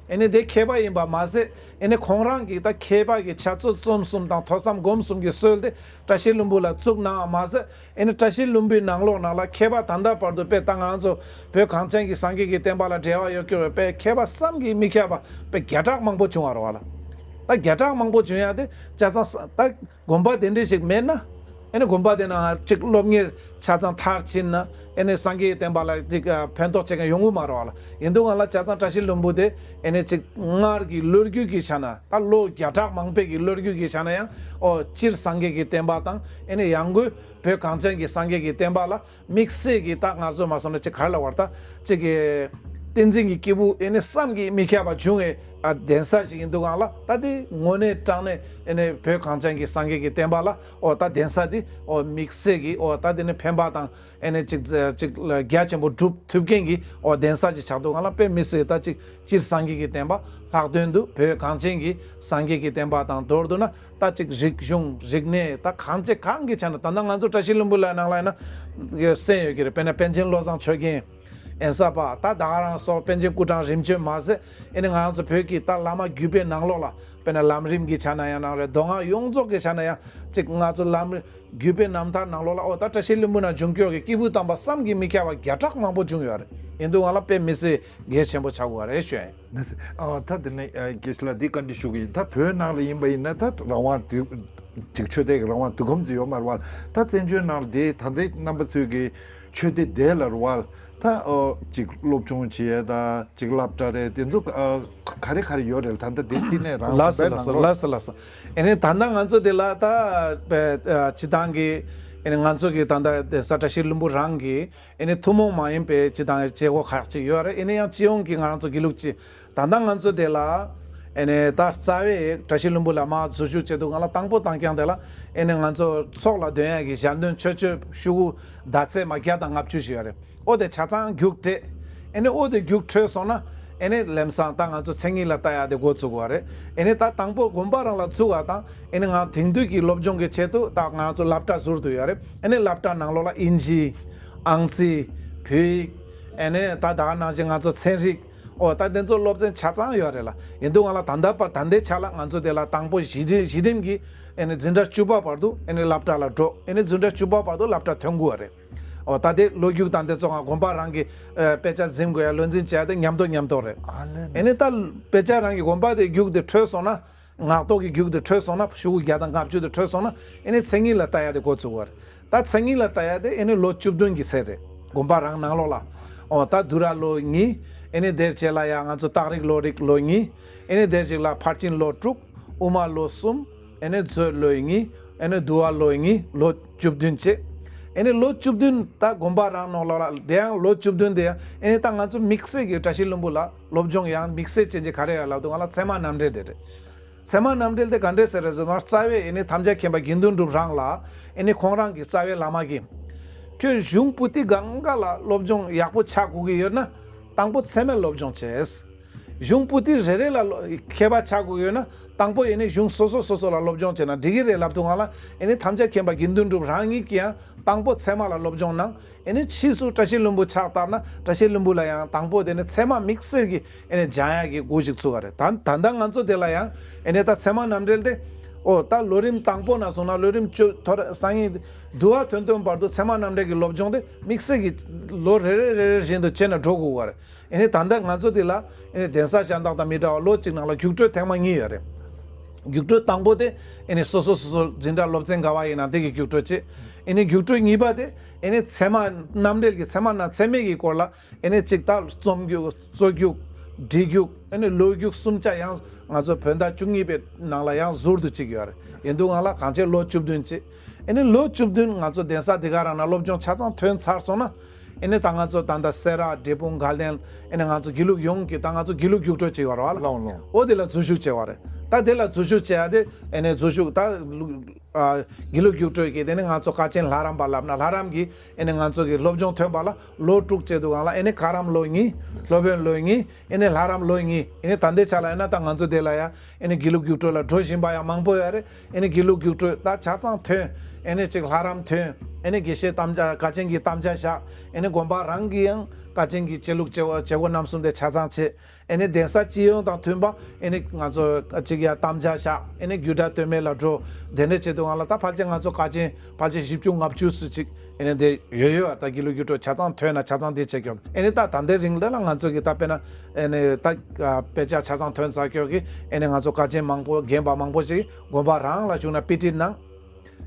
ཨེ་ནི་དེ་མཁས་པ་ཡིན་པ་མ་ཟད། ཨེ་ནི་ཁོང་རང་གི་ད་མཁས་པ་གི་ཕྱག་ཚོད་རྩོམ་གསུམ་དང་ཐོས་བསམ་སྒོམ་གསུམ་གྱི་སྲོལ་དེ་བཀྲ་ཤིས་ལྷུན་པོ་ལ་བཙུགས་གནང་བ་མ་ཟད། ཨེ་ནི་བཀྲ་ཤིས་ལྷུན་པོའི་ནང་ལོགས་ནང་ལ་མཁས་པ་ད་ལྟ་བར་དུ་དཔེ་ད་ང་ཚོ་བོད་གངས་ཅན་གྱི་སངས་རྒྱས་ཀྱི་བསྟན་པ་ལ་འབྲེལ་བ་ཡོད་ཀྱི་རེད་པས། མཁས་པ་བསམ་གྱིས་མི་ཁྱབ་པ་དཔེ་བརྒྱ་ཕྲག་མང་པོ་བྱུང་བ་རེད་བ་ལ། ད་བརྒྱ་ཕྲག་མང་པོ་བྱུང་ཡ་དེ་ཆ་ཚང་ས་ད་དགོན་པ་དེ་འདྲ་ཞིག་མེད་ན། ཨེ་ནི་དགོན་པ་དེ་ནང་ཅིག་སློབ་གཉེར་ཆ་ཚང་མཐར་ཕྱིན་ན། ཨེ་ནི་སངས་རྒྱས་ཀྱི་བསྟན་པ་ལ་ཅིག་ཨ་ཕན་ཐོགས་བྱེད་མཁན་ཡོང་གི་མ་རེད་བ་ལ། ཡིན་དུས་སྒང་ལ་ཆ་ཚང་བཀྲ་ཤིས་ལྷུན་པོ་དེ་ཨེ་ནི་ཅིག་སྔར་གྱི་ལོ་རྒྱུས་ཀྱི་ཆ་ནས་ད་ལོ་བརྒྱ་ཕྲག་མང་པོའི་གི་ལོ་རྒྱུས་ཀྱི་ཆ་ནས་ཡང་ཨོ་སྤྱིར་སངས་རྒྱས་ཀྱི་བསྟན་པ་དང་། ཨེ་ནི་ཡང་སྒོས་བོད་གངས་ཅན་གྱི་སངས་རྒྱས་ཀྱི་བསྟན་པ་ལ་དམིགས་བསལ་གྱི་ད་ང་ཚོ་མ་སོང་ན་ཅིག་ག་རེ་ལབ་དགོས་རེད། ད་ཅིག་གི་བསྟན་འཛིན་གྱི་སྐྱེས་བུ་ཨེ་ནི་བསམ་གྱིས་མི་ཁྱབ་པ་བྱུང་བའི་ཨ་གདན་ས་ཞིག་ཡིན་དུས་སྒང་ལ། ད་དེ་དངོས་གནས་དྲང་གནས་ཨེ་ནི་བོད་གངས་ཅན་གྱི་སངས་རྒྱས་ཀྱི་བསྟན་པ་ལ་ཨོ་ད་གདན་ས་དེ་ཨོ་དམིགས་བསལ་གྱི་ཨོ་ད་དེ་ནི་ཕན་པ་དང་ཨེ་ནི་ཅིག་ཅིག་རྒྱ་ཆེན་པོ་སྒྲུབ་ཐུབ་མཁན་གྱི་ཨོ་གདན་ས་ཅིག་ཆགས་དུས་སྒང་ལ། དཔེ་མི་སྲིད་ད་ཅིག་སྤྱིར་སངས་རྒྱས་ཀྱི་བསྟན་པ་ལྷག་དོན་དུ་བོད་གངས་ཅན་གྱི་སངས་རྒྱས་ཀྱི་བསྟན་པ་དང་མདོར་བསྡུ་ན་ད་ཅིག་རིག་གཞུང་རིག་གནས་ད་གང་ཅི་གང་གི་ཆ་ནས། ད་ལྟ་ང་ཚོ་བཀྲ་ཤིས་ལྷུན་པོ་ལ་ནང་ལ་ཡིན་ན་གསན་ཡོད་ཀྱི་རེད། དཔེར་ན་པཎ་ཆེན་བློ་བཟང་ཆོས་རྒྱན། ཨེན་ས་པ། ད་ད་ག་རང་སོགས་པཎ་ཆེན་སྐུ་ཕྲེང་རིམ་བྱོན་མ་ཟད། ཨེ་ནི་ང་རང་ཚོ་བོད་ཀྱི་ད་བླ་མ་བརྒྱུད་པའི་ནང་ལོགས་ལ་དཔེར་ན་ལམ་རིམ་གྱི་ཆ་ནས་ཡང་ན་རེད། མདོ་སྔགས་ཡོངས་རྫོགས་ཀྱི་ཆ་ནས་ཡང་ཅིག་ང་ཚོ་ལམ་རིམ་བརྒྱུད་པའི་རྣམ་ཐར་ནང་ལོགས་ལ་ཨོ་ད་བཀྲ་ཤིས་ལྷུན་པོ་ནས་བྱུང་སྐྱོ་གི་སྐྱེས་བུ་དམ་པ་བསམ་གྱིས་མི་ཁྱབ་པ་བརྒྱ་ཕྲག་མང་པོ་བྱུང་ཡོད་རེད། ཡིན་དུས་སྒང་ལ་དཔེ་མི་སྲིད་གལ་ཆེན་པོ་ཆགས་ཡོད་རེད་ཞུ་ཡ་ཡིན། ན་སེ། ཨ་ད་དེ་ནས་ཨ་དགེ་བཤེས་ལགས་འདི་བཀའ་འདྲི་ཞུ་གི་ཡིན། ད་བོད་ནང་ལ་ཡིན་པ་ཡིན་ན་ད་རང་དབང་དུས་ཅིག་ཆོས་དད་ཀྱི་རང་དབང་དུས་ཁོམ་ཙམ་ཡོད་མ་རེད་བ། ད་བཙན་བྱོལ་ནང་ལ་དེ་ད་ལྟའི་རྣམ་པ་ཚོས་ཀྱི་ཆོས་སྡེ་དེ་ལ་རེད་བ། ད་ཨོ་ཅིག་སློབ་སྦྱོང་བྱེད་ཡས་ད་ཅིག་སློབ་གྲྭ་རེད། དེ་ཚོ་ཨ་ག་རེ་ག་རེ་ཡོད་རེད། ད་ལྟ་དེ་བསྟི་གནས་རང་ལགས་སོ་ལགས་སོ་ལགས་སོ་ལགས་སོ། ཨེ་ནས་ད་ལྟ་ང་ཚོ་དེ་ལ་ད་ཨ་སྤྱི་བཏང་གི་ཨེ་ནས་ང་ཚོ་གི་ད་ལྟ་གདན་ས་བཀྲ་ཤིས་ལྷུན་པོ་རང་གི་ཨེ་ནས་ཐུན་མོང་མ་ཡིན་པའི་སྤྱི་བཏང་བྱེད་སྒོ་ཁག་ཅིག་ཡོད་རེད། ཨེ་ནས་ཡང་སྤྱི་ཡོངས་ཀྱི་ང་རང་ཚོ་དགེ་ལུགས་སྤྱི། ད་ལྟ་ང་ཚོ་དེ་ལ་ཨེ་ནས་ད་རྩ་བའི་བཀྲ་ཤིས་ལྷུན་པོ་ལ་མར་འཛུལ་ཞུགས་བྱེད་དུས་སྒང་ལ་དང་པོ་དང་རྐྱང་དེ་ལ་ཨེ་ནས་ང་ཚོ་ཚོགས་ལ་འདོན་ཡག་གི་ཞལ་འདོན་ཆོས་སྤྱོད་ཤོག་གུ་བརྡ་ཚད་མ་བརྒྱ་དང་ལྔ་བཅུ་ཞིག་ཡོད་རེད། ཨོ་དེ་ཆ་ཚང་རྒྱུགས་སྤྲད། ཨེ་ནས་ཨོ་དེ་རྒྱུགས་འཕྲོད་སོང་ན་ཨེ་ནས་ལམ་སང་ད་ང་ཚོ་མཚན་ཉིད་ལ་ལྟ་ཡག་དེ་འགོ་ཚུགས་པ་རེད། ཨེ་ནས་ད་དང་པོ་དགོན་པ་རང་ལ་ཚུགས་པ་དང་ཨེ་ནས་ང་དེང་དུས་ཀྱི་སློབ་སྦྱོང་གི་ཆེད་དུ་ད་ང་ཚོ་སློབ་གྲྭ་ཟུར་དུ་ཡོད་རེད། ཨེ་ནས་སློབ་གྲྭ་ནང་ལོགས་ལ་དབྱིན་ཇི། ཨང་རྩིས། བོད་ཡིག་ཨེ་ནས་ད་ད་ག་ནང་བཞིན་ང་ཚོ་ཚན་རིག་ཨོ་ད་དེ་ཚོ་སློབ་ཚན་ཆ་ཚང་ཡོད་རེད་ལ། ཡིན་དུས་སྒང་ལ་ད་ལྟ་བར་ད་ལྟའི་ཆ་ལ་ང་ཚོ་དེ་ལ་དང་པོ་གཞི་རིམ་གཞི་རིམ་གྱི་ཨེ་ནས་འཛིན་གྲྭ་བཅུ་པ་བར་དུ་ཨེ་ནས་སློབ་གྲྭ་ལ་འགྲོ། ཨེ་ནས་འཛིན་གྲྭ་བཅུ་པ་བར་དུ་སློབ་གྲྭ་ཐོན་དགོས་པ་རེད། ཨོ་ད་དེ་ལོ་རྒྱུགས་དང་དེ་ཚོ་ང་དགོན་པ་རང་གི་ཨེ་དཔེ་ཆ་འཛིན་དགོས་ཡ་ལོ་འཛིན་བྱས་ཏེ་མཉམ་དུ་མཉམ་དུ་རེད། ཨ་ནི་ཨེ་ནས་ད་དཔེ་ཆ་རང་གི་དགོན་པ་དེ་རྒྱུགས་དེ་འཕྲོད་སོང་ན། ངག་ཐོག་གི་རྒྱུགས་དེ་འཕྲོད་སོང་ན་ཤོག་གུ་བརྒྱ་དང་ལྔ་བཅུ་དེ་འཕྲོད་སོང་ན་ཨེ་ནས་མཚན་ཉིད་ལ་ལྟ་ཡ་དེ་འགོ་ཚུགས་པ་རེད། ད་མཚན་ཉིད་ལ་ལྟ་ཡ་དེ་ཨེ་ནས་ལོ་བཅུ་བདུན་གྱི་ཚད་རེད། དགོན་པ་རང་ནང་ལོགས་ལ། ཨོ་ད་དུ་ར་ལོ་གཉིས། ཨེ་ནས་དེར་རྗེས་ལ་ཡང་ང་ཚོ་སྟག་རིག་ལོ་རིག་ལོ་གཉིས། ཨེ་ནས་དེར་རྗེས་ལ་ཕར་ཕྱིན་ལོ་དྲུག། དབུ་མ་ལོ་གསུམ། ཨེ་ནས་མཛོད་ལོ་གཉིས། ཨེ་ནས་དུ་བ་ལོ་གཉིས། ལོ་བཅུ་བདུན་བྱས། ཨེ་ནས་ལོ་བཅུ་བདུན་ད་དགོན་པ་རང་ནང་ལོགས་ལ་དེ་ཡང་ལོ་བཅུ་བདུན་དེ་ཡང་ཨེ་ནས་ད་ང་ཚོ་དམིགས་བསལ་གྱི་བཀྲ་ཤིས་ལྷུན་པོ་ལ་སློབ་སྦྱོང་ཡང་དམིགས་བསལ་ཅན་གྱི་ག་རེ་ཡོད་ལབ་དུས་སྒང་ལ་ཚད་མ་རྣམ་འགྲེལ་དེ་རེད། ཚད་མ་རྣམ་འགྲེལ་དེ་ག་འདྲས་ཟེར་རེད་ཟེར་ན་རྩ་བའི་ཨེ་ནི་ཐམས་ཅད་མཁྱེན་པ་དགེ་འདུན་གྲུབ་རང་ལ་ཨེ་ནི་ཁོང་རང་གི་རྩ་བའི་བླ་མ་གིས། ཁྱོད་གཞུང་པོ་ཏི་གང་ག་ལ་སློབ་སྦྱོང་ཡག་པོ་ཆགས་དགོས་ཀྱི་ཡོད་ན་དང་པོ་ཚད་མའི་སློབ་སྦྱོང་བྱས། གཞུང་པོ་ཏི་རེ་རེ་ལ་སློ་མཁས་པ་ཆགས་དགོས་ཀྱི་ཡོད་ན་དང་པོ་ཨེ་ནི་གཞུང་སོ་སོ་སོ་སོ་ལ་སློབ་སྦྱོང་བྱས་ན་འགྲིག་གི་རེད་ལབ་དུས་སྒང་ལ་ཨེ་ནི་ཐམས་ཅད་མཁྱེན་པ་དགེ་འདུན་གྲུབ་རང་ཉིད་ཀྱིས་ཡང་དང་པོ་ཚད་མ་ལ་སློབ་སྦྱོང་གནང་། ཨེ་ནི་ཕྱིས་སུ་བཀྲ་ཤིས་ལྷུན་པོ་ཕྱག་བཏབ་ན་བཀྲ་ཤིས་ལྷུན་པོ་ལ་ཡང་དང་པོ་དེ་ནི་ཚད་མ་དམིགས་བསལ་གྱི་ཨེ་ནི་སྦྱང་ཡག་གི་སྒོ་ཞིག་ཚུགས་པ་རེད། ད་ད་ལྟ་ང་ཚོ་དེ་ལ་ཡང་ཨེ་ནི་ད་ཚད་མ་རྣམ་འགྲེལ་དེ་ཨོ་ད་ལོ་རིམ་དང་པོ་ནས་བཟུང་ན་ལོ་རིམ་བཅུ་ཐོ་རེ་སང་ཉིན་དུ་བ་ཐོན་ཐོན་བར་དུ་ཚད་མ་རྣམ་འགྲེལ་གྱི་སློབ་སྦྱོང་དེ་དམིགས་བསལ་གྱི་ལོ་རེ་རེ་རེ་རེ་བཞིན་དུ་བྱས་ནས་འགྲོ་དགོས་པ་རེད། ཨེ་ནི་ད་ལྟ་ང་ཚོ་དེ་ལ་ཨེ་ནི་གདན་ས་གཞན་དག་དང་མི་འདྲ་བར་ལོ་གཅིག་ནང་ལ་རྒྱུགས་སྤྲོད་ཐེངས་མ་གཉིས་ཡོད་རེད། རྒྱུགས་སྤྲོད་དང་པོ་དེ་ཨེ་ནི་སོ་སོ་སོ་སོ་འཛིན་གྲྭ་སློབ་ཚན་ག་བ་ཡིན་ན་དེ་གི་རྒྱུགས་སྤྲོད་བྱེད། ཨེ་ནི་རྒྱུགས་སྤྲོད་གཉིས་པ་དེ་ཨེ་ནི་ཚད་མ་རྣམ་འགྲེལ་གྱི་ཚད་མ་ན་ཚད་མའི་གི་སྐོར་ལ་ཨེ་ནི་གཅིག་ད་རྩོམ་རྒྱུགས་རྩོད་རྒྱུགས་འབྲི་རྒྱུགས་ཨེ་ནི་ལོ་རྒྱུགས་གསུམ་ཆ་ཡང་ང་ཚོ་བོད་ཟླ་བཅུ་གཉིས་པའི་ནང་ལ་ཡང་ཟུར་དུ་གཅིག་ཡོད་རེད། ཡིན་དུས་སྒང་ལ་གང་ཆེ་ལོ་བཅུ་བདུན་བྱེད། ཨེ་ནི་ལོ་བཅུ་བདུན་ང་ཚོ་གདན་ས་འདི་ག་རང་ན་སློབ་སྦྱོང་ཆ་ཚང་ཐོན་ཚར་སོང་ན། ཨེ་ནི་ད་ང་ཚོ་ད་ལྟ་སེ་ར་འབྲས་སྤུངས་དགའ་ལྡན་ཨེ་ནི་ང་ཚོ་དགེ་ལུགས་ཡོངས་ཀྱི་ད་ང་ཚོ་དགེ་ལུགས་རྒྱུགས་སྤྲོད་བྱེད་ཡོད་རེད་བ་ལ། ལགས་ལགས། ཨོ་དེ་ལ་འཛུལ་ཞུགས་བྱེད་པ་རེད། ད་ ད་དེ་ལ་འཛུལ་ཞུགས་བྱེད་ཡ་དེ་ཨེ་ནས་འཛུལ་ཞུགས་ད་ལུ་ཨ་དགེ་ལུགས་རྒྱུགས་སྤྲོད་ཀྱི་དེ་ནས་ང་ཚོ་ཀ་ཆེན་ལྷ་རམས་པ་ལབ་ན་ལྷ་རམས་ཀྱི་ཨེ་ནས་ང་ཚོ་གི་སློབ་སྦྱོང་ཐོན་པ་ལ་ལོ་དྲུག་བྱས་འདུག་ག་ལ། ཨེ་ནས་ཁ་རམས་ལོ་གཉིས། སློབ་དཔོན་ལོ་གཉིས། ཨེ་ནས་ལྷ་རམས་ལོ་གཉིས། ཨེ་ནས་ད་ལྟའི་ཆ་ལ་ཡིན་ན་ད་ང་ཚོ་དེ་ལ་ཡ་ཨེ་ནས་དགེ་ལུགས་རྒྱུགས་སྤྲོད་ལ་འགྲོ་བཞིན་པ་ཡང་མང་པོ་ཡོད་རེད། ཨེ་ནས་དགེ་ལུགས་རྒྱུགས་སྤྲོད་ད་ཆ་ཚང་ཐོན། ཨེ་ནས་ཅིག་ལྷ་རམས་ཐོན། ཨེ་ནས་དགེ་བཤེས་དམ་བཅའ་ཀ་ཆེན་གྱི་དམ་བཅའ་བཞག་ཨེ་ནས་དགོན་པ་རང་གི་ཡང་ཀ་ཆེན་གྱི་བྱེད་ལུགས་བྱེད་སྒོ་བྱེད་སྒོ་རྣམ་གསུམ་དེ་ཆ་ཚང་བྱེད། ཨེ་ནས་གདན་ས་སྤྱི་ཡོངས་དང་མཐུན་པ་ཨེ་ནས་ང་ཚོ་ཅིག་ཡ་དམ་བཅའ་བཞག་ཨེ་ནས་རྒྱུད་གྲྭ་སྟོད་སྨད་ལ་འགྲོ། དེ་འདྲ་བྱེད་དུས་སྒང་ལ་ད་ཕལ་ཆེར་ང་ཚོ་ཀ་ཆེན་ཕལ་ཆེར་བཞི་བཅུ་ལྔ་བཅུ་ཙམ་ཅིག་ཨེ་ནས་དེ་ཡོད་ཡོད། ད་དགེ་ལུགས་རྒྱུགས་སྤྲོད་ཆ་ཚང་ཐོན་ན་ཆ་ཚང་དེ་བྱེད་སྐྱོབ། ཨེ་ནས་ད་ད་ལྟའི་རིང་ལ་ལ་ང་ཚོ་གི་ད་དཔེར་ན་ཨེ་ནས་ད་ཨ་དཔེ་ཆ་ཆ་ཚང་ཐོན་ཚར་སྐྱོབ་ཀྱི་ཨེ་ནས་ང་ཚོ་ཀ་ཆེན་མང་པོ་རྒན་པ་མང་པོ་ཞིག་དགོན་པ་རང་ལ་བཞུགས་ན་དཔེ་ཁྲིད་གནང་།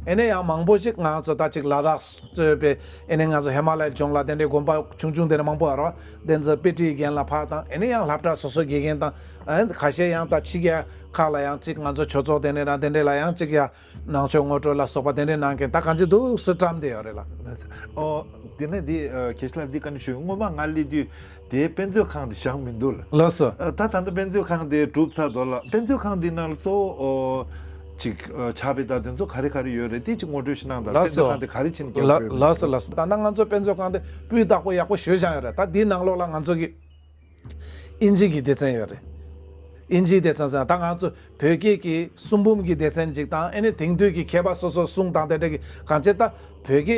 ཨེ་ནས་ཡང་མང་པོ་ཞིག་ང་ཚོ་ད་ཅིག་ལ་དྭགས་གཙོས་པའི་ཨེ་ནས་ང་ཚོ་ཧི་མ་ལ་ཡའི་ལྗོངས་ལ་དེ་འདྲའི་དགོན་པ་ཆུང་ཆུང་དེ་འདྲ་མང་པོ་ཡོད་རེད་བ། དེ་ཚོ་དཔེ་ཁྲིད་འགན་ལ་ཕར་བཏང་། ཨེ་ནས་ཡང་སློབ་གྲྭ་སོ་སོ་དགེ་རྒན་དང་ཨེ་ཁ་ཤས་ཡང་ད་ཕྱི་རྒྱལ་ཁག་ལ་ཡང་ཅིག་ང་ཚོ་ཆོས་ཚོགས་དེ་འདྲ་དང་དེ་འདྲ་ལ་ཡང་ཅིག་ཡ་ནང་ཆོས་ངོ་སྤྲོད་ལ་སོགས་པ་དེ་འདྲ་གནང་མཁན་ད་གང་ཅི་འདུག་སེ་བཀྲམ་བསྡད་ཡོད་རེད་ལ། ཨོ། དེ་ནས་འདི་ཨ་ཁྱེད་ལ་འདི་བཀའ་འདྲི་ཞུ། སྔོན་མ་ང་སླེབས་དུས་དེའི་དཔེ་མཛོད་ཁང་དེ་བཞེངས་མི་འདུག་ལ། ལགས་སོ། ཨ་ད་ད་ལྟ་དཔེ་མཛོད་ཁང་དེ་གྲུབ་ཚར་འདུག་ལ། དཔེ་མཛོད་ཁང་འདི་ནང་ལ་གཙོ་བོ་ཨོ་ཅིག་ཨ་ཕྱག་དཔེ་དང་དེ་ཚོ་ག་རེ་ག་རེ་ཡོད་རེད། དེ་ཅིག་ངོ་སྤྲོད་ཞིག་གནང་དང་། ལགས་དཔེ་མཛོད་སོ། ཁང་དེ་ག་རེ་བྱས་ནས་རྒྱབ་ལ་ཡོད་རེད། ལགས་སོ་ལགས་སོ། ད་ལྟ་ང་ཚོ་དཔེ་མཛོད་ཁང་དེ་སྤུས་དག་པོ་ཡག་པོ་ཞེ་པོ་བཞེངས་ཡོད་རེད། ད་འདིའི་ནང་ལོགས་ལ་ང་ཚོ་གི་དབྱིན་ཇི་གི་སྡེ་ཚན་ཡོད་རེད། དབྱིན་ཇིའི་སྡེ་ཚན་ཟེར་ན་ད་ང་ཚོ་བོད་སྐད་ཀྱི་གསུང་འབུམ་གྱི་སྡེ་ཚན་ཅིག་དང་། ཨེ་ནས་དེང་དུས་ཀྱི་མཁས་པ་སོ་སོའི་གསུང་དང་དེ་འདྲ་གི་གང་ཅི་ད་བོད་སྐད་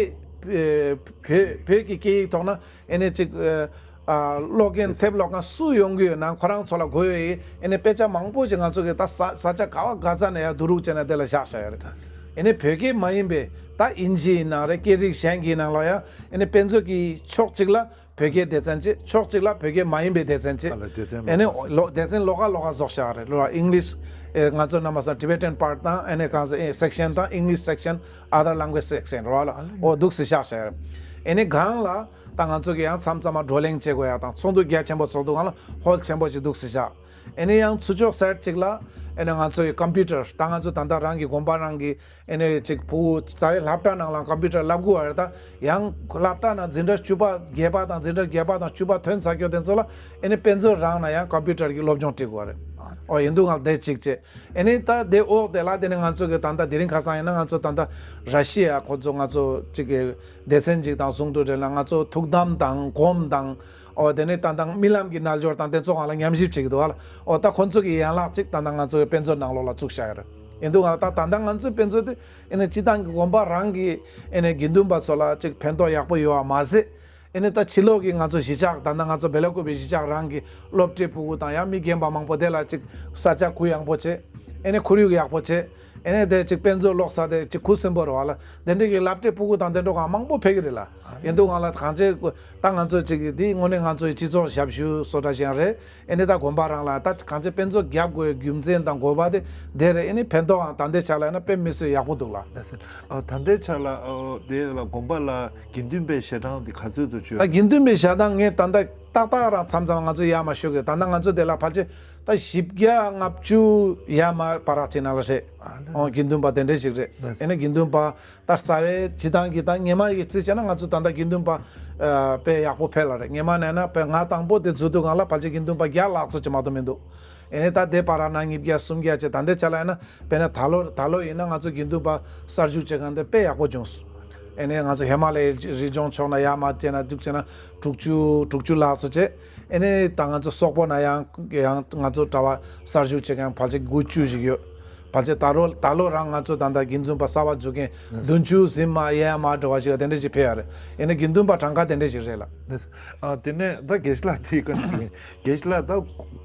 ཨེ་བོད་བོད་ཀྱི་སྐད་ཡིག་ཐོག་ན་ཨེ་ནས་ཅིག་ཨེ་ཨ་ཀློག་མཁན་དེབ་ཀློག་མཁན་སུ་ཡོང་གི་ཡོད་ན་ཁོ་རང་ཚོ་ལ་དགོས་ཡོད་ཡིན། ཨེ་ནས་དཔེ་ཆ་མང་པོ་ཅིག་ང་ཚོ་གི་ད་ས་ས་ཆ་ག་བ་ག་ས་ནས་ཡར་བསྡུ་རུབ་བྱས་ནས་དེ་ལ་བཞག་བཞག་ཡོད་རེད། ཨེ་ནས་བོད་སྐད་མ་ཡིན་པའི་ད་དབྱིན་ཇི་ཡིན་ནའང་རེད། སྐད་རིགས་གཞན་གྱི་ནང་ལ་ཡང་ཨེ་ནས་དཔེ་མཛོད་ཀྱི་ཕྱོགས་གཅིག་ལ་བོད་སྐད་སྡེ་ཚན་བྱས། ཕྱོགས་གཅིག་ལ་བོད་སྐད་མ་ཡིན་པའི་སྡེ་ཚན་བྱས། ཨ་ལ་སྡེ་ཚན་ཨེ་ནས་ལོགས་སོ། ལོ་སྡེ་ཚན་ལོགས་ཀ་ལོགས་ཀ་བཟོས་བཞག་རེད་ལ། English ཨེ་ང་ཚོ་རྣམ་པ་སང་Tibetan part དང་ཨེ་ནས་གང་ཟེར་ཨེ་section དང་English section, other language section རེད་བ་ལ། ཨོ་འདུག་སེ་བཞག་བཞག་རེད། ཨེ་ནས་སྒང་ལ་ད་ང་ཚོ་གི་ཡང་མཚམས་མཚམས་མ་བགྲོ་གླེང་བྱེད་དགོས་ཡ་དང་ཚོགས་འདུ་རྒྱ་ཆེན་པོ་ཚོགས་འདུ་སྒང་ལ་ཧོལ་ཆེན་པོ་ཅིག་འདུག་སེ་བཞག་ཨེ་ནས་ཡང་ཚུར་ཕྱོགས་སའིཌ་ཅིག་ལ་ཨེ་ནས་ང་ཚོ་གི་ཀམ་པུ་ཊར་ད་ང་ཚོ་ད་ལྟ་རང་གི་དགོན་པ་རང་གི་ཨེ་ནས་ཅིག་ཕྲུ་གུ་རྩ་བའི་སློབ་གྲྭ་ནང་ལ་ཀམ་པུ་ཊར་བསླབ་དགོས་པ་རེད། ད་ཡང་སློབ་གྲྭ་ནང་འཛིན་གྲྭ་བཅུ་པ་བརྒྱད་པ་དང་འཛིན་གྲྭ་བརྒྱད་པ་དང་བཅུ་པ་ཐོན་ཚར་རྒྱུ་དེ་ཚོ་ལ་ཨེ་ནས་དཔེ་མཛོད་རང་ནས་ཡང་ཀམ་པུ་ཊར་གྱི་སློབ་སྦྱོང་སྤྲད་དགོས་པ་རེད། ཨོ་ཡིན་དུས་ང་དེ་གཅིག་བྱས། ཨེ་ནས་ད་དེ་འོག་དེ་ལ་དེ་ནས་ང་ཚོ་གི་ད་ལྟ་དེ་རིང་ཁ་སང་ཡིན་ན་ང་ཚོ་ད་ལྟ་ར་ཤི་ཡ་ཁོ་ཚོ་ང་ཚོ་ཅིག་གི་སྡེ་ཚན་ཅིག་དང་ཟུང་དུ་འབྲེལ་ན་ང་ཚོ་ཐུགས་དམ་དང་སྒོམ་དང་། ཨོ་དེ་ནས་ད་ལྟ་རྨི་ལམ་གྱི་རྣལ་འབྱོར་དང་དེ་ཚོ་སྒང་ལ་ཉམས་ཞིབ་བྱེད་ཀྱི་འདུག་བ་ལ། ཨོ་ད་ཁོ་ཚོ་གི་ཡན་ལག་ཅིག་ད་ལྟ་ང་ཚོ་གི་དཔེ་མཛོད་ནང་ལོགས་ལ་བཙུགས་བཞག་ཡོད་རེད། ཡིན་དུས་ང་ལ་ད་ད་ལྟ་ང་ཚོའི་དཔེ་མཛོད་དེ་ཨེ་ནས་སྤྱི་བཏང་གི་དགོན་པ་རང་གི་ཨེ་ནས་དགེ་འདུན་པ་ཚོ་ལ་ཅིག་ཕན་ཐོགས་ཡག་པོ་ཡོད་པ་མ་ཟད། ཨེ་ནས་ད་ཕྱི་ལོགས་ཀྱི་ང་ཚོ་གཞིས་ཆགས་ད་ལྟ་ང་ཚོ་སྦེ་ལ་ཀུ་པའི་གཞིས་ཆགས་རང་གི་སློབ་གྲྭའི་ཕྲུ་གུ་དང་ཡང་མི་རྒན་པ་མང་པོ་དེ་ལ་ཅིག་ས་ཆ་གུ་ཡངས་པོ་བྱས། ཨེ་ནས་ཁོར་ཡུག་ཡག་པོ་བྱས། ཨེ་ནས་དེ་ཅིག་དཔེ་མཛོད་ཀློག་ས་དེ་ཅིག་ཁུ་སིམ་པོ་རེད་བ་ལ། དེ་འདྲ་གི་སློབ་གྲྭའི་ཕྲུ་གུ་དང་དེ་འདྲ་གང་མང་པོ་ཕེབས་ཀྱི་རེད་ལ། ཡིན་དུས་ང་ལ་གང་ཅི་ད་ང་ཚོ་ཅིག་གི་འདི་དངོས་གནས་ང་ཚོའི་སྤྱི་ཚོགས་ཞབས་ཞུ་བཟོ་གྲྭ་ཞིག་ཡང་རེད། ཨེ་ནས་ད་དགོན་པ་རང་ལ་ད་གང་ཅི་དཔེ་མཛོད་རྒྱག་དགོས་རྒྱུ་མཚན་དང་དགོས་པ་དེ་དེ་རེད། ཨེ་ནས་ཕན་ཐོགས་ཨང་ད་ལྟའི་ཆ་ལ་ཡིན་ན་དཔེ་མི་སྲིད་ཡག་པོ་འདུག་ལ། ཨ་ད་ལྟའི་ཆ་ལ་ཨོ་དེ་ལ་དགོན་པ་ལ་དགེ་འདུན་པའི་ཞལ་གྲངས་དེ་ག་ཚོད་དུ་བྱོས། ད་དགེ་འདུན་པའི་ཞལ་གྲངས་ངས་ད་ལྟ་ཏག་ཏག་རང་མཚམས་མཚམས་ང་ཚོ་ཡར་མར་ཤོད་གི། ད་ལྟ་ང་ཚོ་དེ་ལ་ཕལ་ཆེར་ད་བཞི་བརྒྱ་ལྔ་བཅུ་ཡར་མར་བར་ཅིག་ནང་ལ་རེད། ཨོ་དགེ་འདུན་པ་དེ་འདྲ་ཞིག་རེད། ཨེ་ནས་དགེ་འདུན་པ་ད་རྩ་བའི་སྤྱི་བཏང་གི་ད་སྔོན་མ་ཡི་རྩིས་བྱས་ན་ང་ཚོ་ད་ལྟ་དགེ་འདུན་པ་ཨ་དཔེ་ཡག་པོ་ཕེབས་ལ་རེད། སྔོན་མ་ནས་ན་དཔེ་ང་དང་པོ་དེ་འཛུལ་དུས་སྒང་ལ་ཕལ་ཆེར་དགེ་འདུན་པ་བརྒྱ་ལྷག་ཙམ་ཅིག་མ་གཏོགས་མི་འདུག་ཨེ་ནས་ད་དེ་བར་ན་ཉིས་བརྒྱ་སུམ་བརྒྱ་བྱས། ད་ལྟའི་ཆ་ལ་ཡིན་ན་དཔེར་ན་ད་ལོ་ད་ལོ་ཡིན་ན་ང་ཚོ་དགེ་འདུན་པ་གསར་ཞུགས་བྱེད་མཁན་དེ་དཔེ་ཡག་པོ་བྱུང་སོང་། ཨེ་ནས་ང་ཚོ་ཧི་མ་ལ་ཡའི་རི་ལྗོངས་ཕྱོགས་ན་ཡར་མར་བྱས་ན་འདུག་བྱས་ན་དྲུག་ཅུ་དྲུག་ཅུ་ལྷག་ཙམ་བྱས། ཨེ་ནས་ད་ང་ཚོ་སོག་པོ་ན་ཡང་ཡང་ང་ཚོ་གྲྭ་པ་གསར་ཞུགས་བྱེད་མཁན་ཕལ་ཆེར་དགུ་བཅུ་ཞིག་ཡོད། ཕལ་ཆེར་ད་ལོ་ད་ལོ་རང་ང་ཚོ་ད་ལྟ་དགེ་འདུན་པ་གསར་པ་འཛུལ་མཁན་བདུན་ཅུ་ཟིན་མ་ཡར་མར་འགྲོ་བ་ཞིག་དེ་འདྲ་ཞིག་ཕེབས་ཡོད་རེད། ཨེ་ནས་དགེ་འདུན་པ་གྲངས་ཀ་དེ་འདྲ་ཞིག་རེད་ལ། ཨ་དེ་ནས་ད་དགེ་བཤེས་ལགས་དེ་ག་ནས་ཞུ་ཡིན། དགེ་བཤེས་ལགས་ད་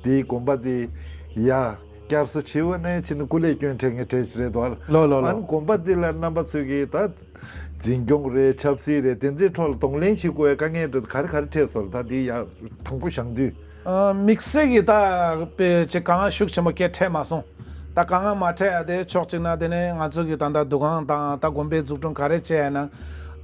དེའི་དགོན་པ་དེ་ཡ་བསྐྱར་གསོ་བྱེད་པ་ནས་ཕྱིན་ན་སྐུ་ལས་སྐྱོན་འཕྲད་མཁན་གྲས་ཞིག་རེད་དོ། ལོ་ལོ་ལོ། ཨ་ནི་དགོན་པ་དེ་ལ་རྣམ་པ་ཚོས་ཀྱིས་ད་འཛིན་སྐྱོང་རེད་ཆབ་སྲིད་རེད་དེ་ཚོའི་ཁྲོད་ལ་གདོང་ལེན་བྱེད་དགོས་པའི་དཀའ་ངལ་འདྲ་ག་རེ་ག་རེ་འཕྲད་སོང་ད་དེ་ཡ་དང་པོ་བཞེངས་དུས། ཨ་དམིགས་བསལ་གྱི་ད་དཔེ་ཅིག་གང་ཤུགས་ཆེན་པོ་སྐད་འཕྲད་མ་སོང་། ད་དཀའ་ངལ་མ་འཕྲད་ཡ་དེ་ཕྱོགས་གཅིག་ན་དེ་ནས་ང་ཚོ་གི་ད་ལྟ་འདུ་ཁང་དང་ད་དགོན་པའི་འཛུགས་སྐྲུན་ག་རེ་བྱས་ཡ་ན།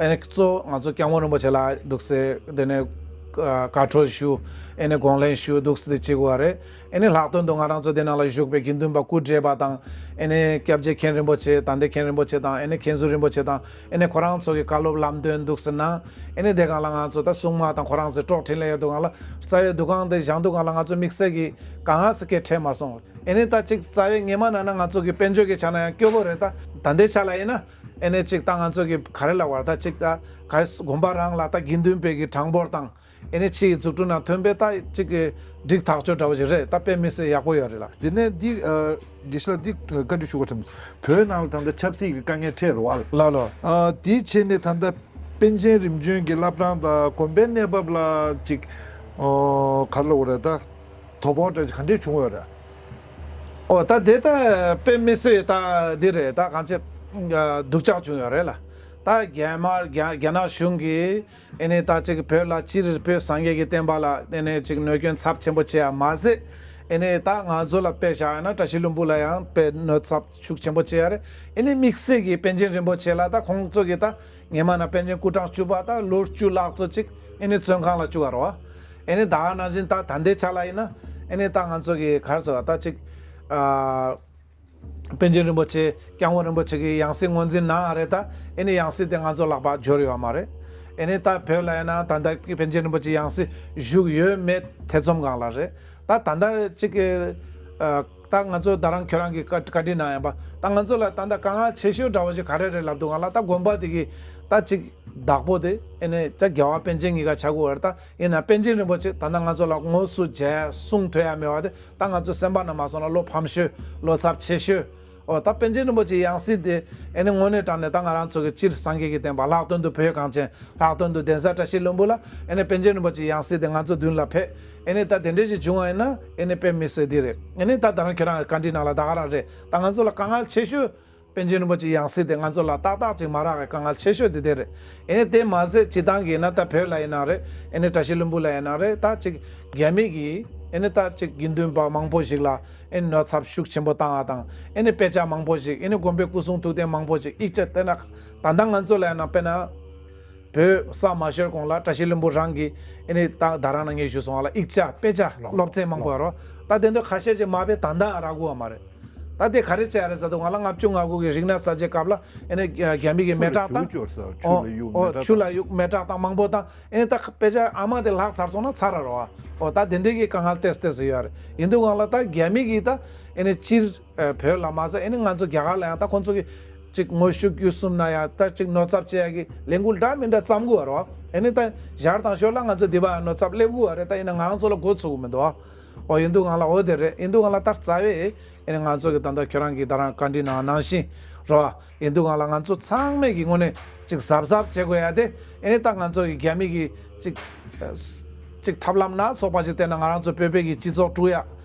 ཨ་ནི་གཙོ་ང་ཚོ་སྐྱབས་མགོན་རིན་པོ་ཆེ་ལ་འདུག་སེ་དེ་ནས་ བཀའ་འཁྲོལ་ཞུ། ཨེ་ནས་དགོངས་ལེན་ཞུ་འདུག་སེ་དེ་བྱེད་དགོས་པ་རེད། ཨེ་ནས་ལྷག་དོན་དུ་ང་རང་ཚོ་དེ་ནང་ལ་བཞུགས་པའི་དགེ་འདུན་པ་སྐུ་བགྲེས་པ་དང་། ཨེ་ནས་སྐྱབས་རྗེ་མཁན་རིན་པོ་ཆེ། དྭགས་འདན་མཁན་རིན་པོ་ཆེ་དང་། ཨེ་ནས་མཁན་ཟུར་རིན་པོ་ཆེ་དང་། ཨེ་ནས་ཁོ་རང་ཚོ་གི་བཀའ་སློབ་ལམ་སྟོན་འདུག་སེ་གནང་། ཨེ་ནས་དེ་སྒང་ལ་ང་ཚོ་ད་སྲུང་མ་དང་ཁོ་རང་ཚོའི་གྲོགས་འཕྲིན་ལས་ཡོད་དུས་སྒང་ལ། རྩ་བའི་འདུ་ཁང་དེ་བཞེངས་དུས་སྒང་ལ་ང་ཚོ་དམིགས་བསལ་གྱི་གང་ཟག་སྐད་འཕྲད་མ་སོང་། ཨེ་ནས་ད་ཅིག་རྩ་བའི་སྔོན་མ་ན་ན་ང་ཚོ་གི་དཔལ་འབྱོར་གྱི་ཆ་ནས་ཡང་སྐྱོ་པོ་རེད། ད་ད་ལྟའི་ཆ་ལ་ཡིན་ན། ཨེ་ནས་ཅིག་ད་ང་ཚོ་གི་ག་རེ་ལབ་དགོས་རེད། ད་ཅིག་ད་ག་རེ་དགོན་པ་རང་ལ་ད་དགེ་འདུན་པའི་གི་གྲངས་འབོར་དང་། ཨེ་ནས་ཕྱིའི་འཛུགས་སྐྲུན་དང་མཐུན་པའི་ད་ཅིག་གི་སྒྲིག་ཐག་ཆོད་འདྲ་བོ་ཞིག་རེད། ད་དཔེ་མི་སྲིད་ཡག་པོ་ཡོད་རེད་ལ། དེ་ནས་འདི་ཨ། དགེ་བཤེས་ལགས་འདི་བཀའ་འདྲི་ཞུ་དགོས་བྱུང་། བོད་ནང་ལ་ད་ལྟ་ཆབ་སྲིད་ཀྱི་དཀའ་ངལ་འཕྲད་རེད་བ། ལགས་ལགས། ཨ། དེའི་ཆེད་ནས་ད་ལྟ་པཎ་ཆེན་རིམ་བྱོན་གྱི་བླ་བྲང་དང་དགོན་པའི་གནས་བབ་ལ་ཅིག་ཨོ། ག་རེ་ལབ་དགོས་རེད། ད་དོ་ཕོག་འདྲ་ཅིག་ག་འདྲས་བྱུང་ཡོད་རེད། ཨོ། ད་དེ་ད་དཔེ་མི་སྲིད་ད་འདི་རེད། ད་གང་ཅི་སྡུག་ཅག་བྱུང་ཡོད་རེད་ལ། ད་རྒྱ་དམར་རྒྱ་རྒྱ་ནག་གཞུང་གིས། ཨེ་ནས་ད་ཅིག་བོད་ལ་སྤྱིར་བོད་སངས་རྒྱས་ཀྱི་བསྟན་པ་ལ་ཨེ་ནས་ཅིག་གནོད་སྐྱོན་ཚབས་ཆེན་པོ་བྱས་ཡ་མ་ཟད། ཨེ་ནས་ད་ང་ཚོ་ལ་དཔེ་བཞག་ཡ་ན་བཀྲ་ཤིས་ལྷུན་པོ་ལ་ཡང་དཔེ་གནོད་ཚབས་ཤུགས་ཆེན་པོ་བྱས་ཡ་རེད། ཨེ་ནས་དམིགས་བསལ་གྱི་པཎ་ཆེན་རིན་པོ་ཆེ་ལ་ད་ཁོང་ཚོ་གིས་ད་སྔོན་མ་ན་པཎ་ཆེན་སྐུ་ཕྲེང་བཅུ་པ་ད་ལོ་བཅུ་ལྷག་ཙམ་ཅིག་ཨེ་ནས་བཙོན་ཁང་ལ་བཅུག་ག་རེད་བ། ཨེ་ནས་ད་ག་ནང་བཞིན་ད་ད་ལྟའི་ཆ་ལ་ཡིན་ན། ཨེ་ནས་ད་ང་ཚོ་གི་ག་རེ་ཟེར་བ། ད་ཅིག་ཨ། པཎ་ཆེན་རིན་པོ་ཆེ་སྐྱབས་མགོན་རིན་པོ་ཆེ་གི་ཡང་སྲིད་ངོས་འཛིན་གནང་ཡ་རེད། ད་ཨེ་ནས་ཡང་སྲིད་དེ་ང་ཚོ་ལག་པ་འབྱོར་ཡོད་མ་རེད། ཨེ་ནས་ད་བོད་ལ་ཡིན་ན་ད་ལྟ་པཎ་ཆེན་རིན་པོ་ཆེ་ཡང་སྲིད་བཞུགས་ཡོད་མེད་ཐེ་ཚོམ་སྒང་ལ་རེད། ད་ད་ལྟ་ཅིག་གི་ཨ། ད་ང་ཚོ་ད་རང་ཁྱོད་རང་གི་བཀའ་བཀའ་འདྲི་གནང་ཡིན་པ། ད་ང་ཚོ་ལ་ད་ལྟ་དཀའ་ངལ་ཆེ་ཤོས་འདྲ་བོ་ཞིག་ག་རེ་རེད་ལབ་དུས་སྒང་ལ། ད་དགོན་པ་དེ་གི་ད་ཅིག་བདག་པོ་དེ་ཨེ་ནས་ད་རྒྱལ་བ་པཎ་ཆེན་གཉིས་ཀ་ཆགས་ཀྱི་ཡོད་རེད། ད་ཡིན་ན་པཎ་ཆེན་རིན་པོ་ཆེ་ད་ལྟ་ང་ཚོ་ལ་དངོས་སུ་མཇལ་གསུང་ཐོས་ཡ་མེད་པ་དེ། ད་ང་ཚོ་སེམས་པ་ན་མ་སོང་ན་བློ་ཕམ་ཤོས། བློ་འཚབ་ཆེ་ཤོས། ཨོ། ད་པཎ་ཆེན་རིན་པོ་ཆེའི་ཡང་སྲིད་དེ་ཨེ་ནས་དངོས་གནས་དྲང་གནས་ད་ང་རང་ཚོ་གི་སྤྱིར་སངས་རྒྱས་ཀྱི་བསྟན་པ་ལྷག་དོན་དུ་བོད་གངས་ཅན། ལྷག་དོན་དུ་གདན་ས་བཀྲ་ཤིས་ལྷུན་པོ་ལ་ཨེ་ནས་པཎ་ཆེན་རིན་པོ་ཆེའི་ཡང་སྲིད་དེ་ང་ཚོ་མདུན་ལ་ཕེབས། ཨེ་ནས་ད་དེ་འདྲས་ཞིག་བྱུང་བ་ཡིན་ན་ཨེ་ནས་དཔེ་མི་སྲིད་འདི་རེད། ཨེ་ནས་ད་ད་རང་ཁྱོད་རང་བཀའ་འདྲི་ནང་ལ་ད་ག་རང་རེད། ད་ང་ཚོ་ལ་དཀའ་ངལ་ཆེ་ཤོས་པཎ་ཆེན་རིན་པོ་ཆེའི་ཡང་སྲིད་དེ་ང་ཚོ་ལ་ཏག་ཏག་ཅིག་མ་རག་གི་དཀའ་ངལ་ཆེ་ཤོས་དེ་དེ་རེད། ཨེ་ནས་དེ་མ་ཟད་སྤྱིར་བཏང་གི་ཡིན་ན་ད་བོད་ལ་ཡིན་ན་རེད། ཨེ་ནས་བཀྲ་ཤིས་ལྷུན་པོ་ལ་ཡིན་ན་རེད། ད་ཅིག་རྒྱ་མི་གིས་ཨེ་ནས་ད་ཅིག་དགེ་འདུན་པ་མང་པོ་ཞིག་ལ་ཨེ་ནས་གནོད་ཚབས་ཤུགས་ཆེན་པོ་བཏང་བ་དང་། ཨེ་ནས་དཔེ་ཆ་མང་པོ་ཞིག་ཨེ་ནས་དགོན་པའི་སྐུ་གསུང་ཐུགས་རྟེན་མང་པོ་ཞིག་ཡིག་ཆ་དེ་ན་ད་ལྟ་ང་ཚོ་ལ་ཡིན་ན་དཔེར་ན། བོད་ས་མ་ཤོར་གོང་ལ་བཀྲ་ཤིས་ལྷུན་པོ་རང་གིས་ཨེ་ནས་ད་ད་རང་ན་ངས་ཞུས་སོང་བ་ལ་ཡིག་ཆ་དཔེ་ཆ་སློབ་ཚན་མང་པོ་ཡོད་རེད། ད་དེ་ཚོ་ཁ་ཤས་ཅིག་མ་དཔེ་ད་ལྟ་རག་གི་ཡོད་མ་རེད། ད་དེ་ག་རེ་བྱས་རེད་ཟེར་དུས་སྒང་ལ་ལྔ་བཅུ་ང་དགུ་གི་རིག་གནས་གསར་བརྗེ་སྐབས་ལ་ཨེ་ནས་རྒྱ་མི་གི་མེ་སྟག་དང་། ཆུ་ལ་གཡུག་མེ་སྟག་དང་། ཨོ། ཆུ་ལ་གཡུག་མེ་སྟག་དང་མང་པོ་དང་། ཨེ་ནས་ད་དཔེ་ཆ་ཨ་མ་དེ་བརླག་ཚར་སོང་ན་ཚར་རེད་བ། ཨོ། ད་དེ་འདྲའི་གི་དཀའ་ངལ་ཏོག་ཙམ་ཡོད་རེད། ཡིན་དུས་སྒང་ལ་ད་རྒྱ་མི་གིས་ད་ཨེ་ནས་སྤྱིར་ཨ། བོད་ལ་མ་ཟད་ཨེ་ནས་ང་ཚོ་རྒྱ་གར་ལ་ཡང་ད་ཁོང་ཚོ་གིས་ཅིག་དངོས་ཤུགས་བརྒྱུད་གསུམ་ན་ཡང་ད་ཅིག་གནོད་ཚབས་བྱེད་ཡ་གི་ལས་འགུལ་འདྲ་མི་འདྲ་བརྩམས་ཀྱི་ཡོད་རེད་བ། ཨེ་ནས་ད་ཞར་དང་ཞོར་ལ་ང་ཚོ་འདི་པ་ཡང་གནོད་ཚབས་སླེབས་ཀྱི་ཡོད་རེད། ད་ཡིན་ན་ང་རང་ཚོ་ལ་འགོ་ཚུགས་ཀྱི་མི་འདུག་བ། ཨོ། ཡིན་དུས་སྒང་ལ་འོ་དེ་རེད། ཡིན་དུས་སྒང་ལ་ད་རྩ་བའི་ཨེ་ནས་ང་ཚོ་གི་ད་ལྟ་ཁྱོད་རང་གིས་ད་རང་བཀའ་འདྲི་གནང་ནང་བཞིན་རེད་བ། ཡིན་དུས་སྒང་ལ་ང་ཚོ་ཚང་མས་ཀྱི་ངོས་ནས་ཅིག་གཟབ་གཟབ་བྱེད་དགོས་ཡ་དེ། ཨེ་ནས་ད་ང་ཚོ་གི་རྒྱ་མི་གི་ཅིག་ཅིག་ཐབས་ལམ་སྣ་ཚོགས་པ་ཞིག་བསྟེན་ན་ང་རང་ཚོ་བོད་པའི་གི་སྤྱི་ཚོགས་དཀྲུག་ཡ།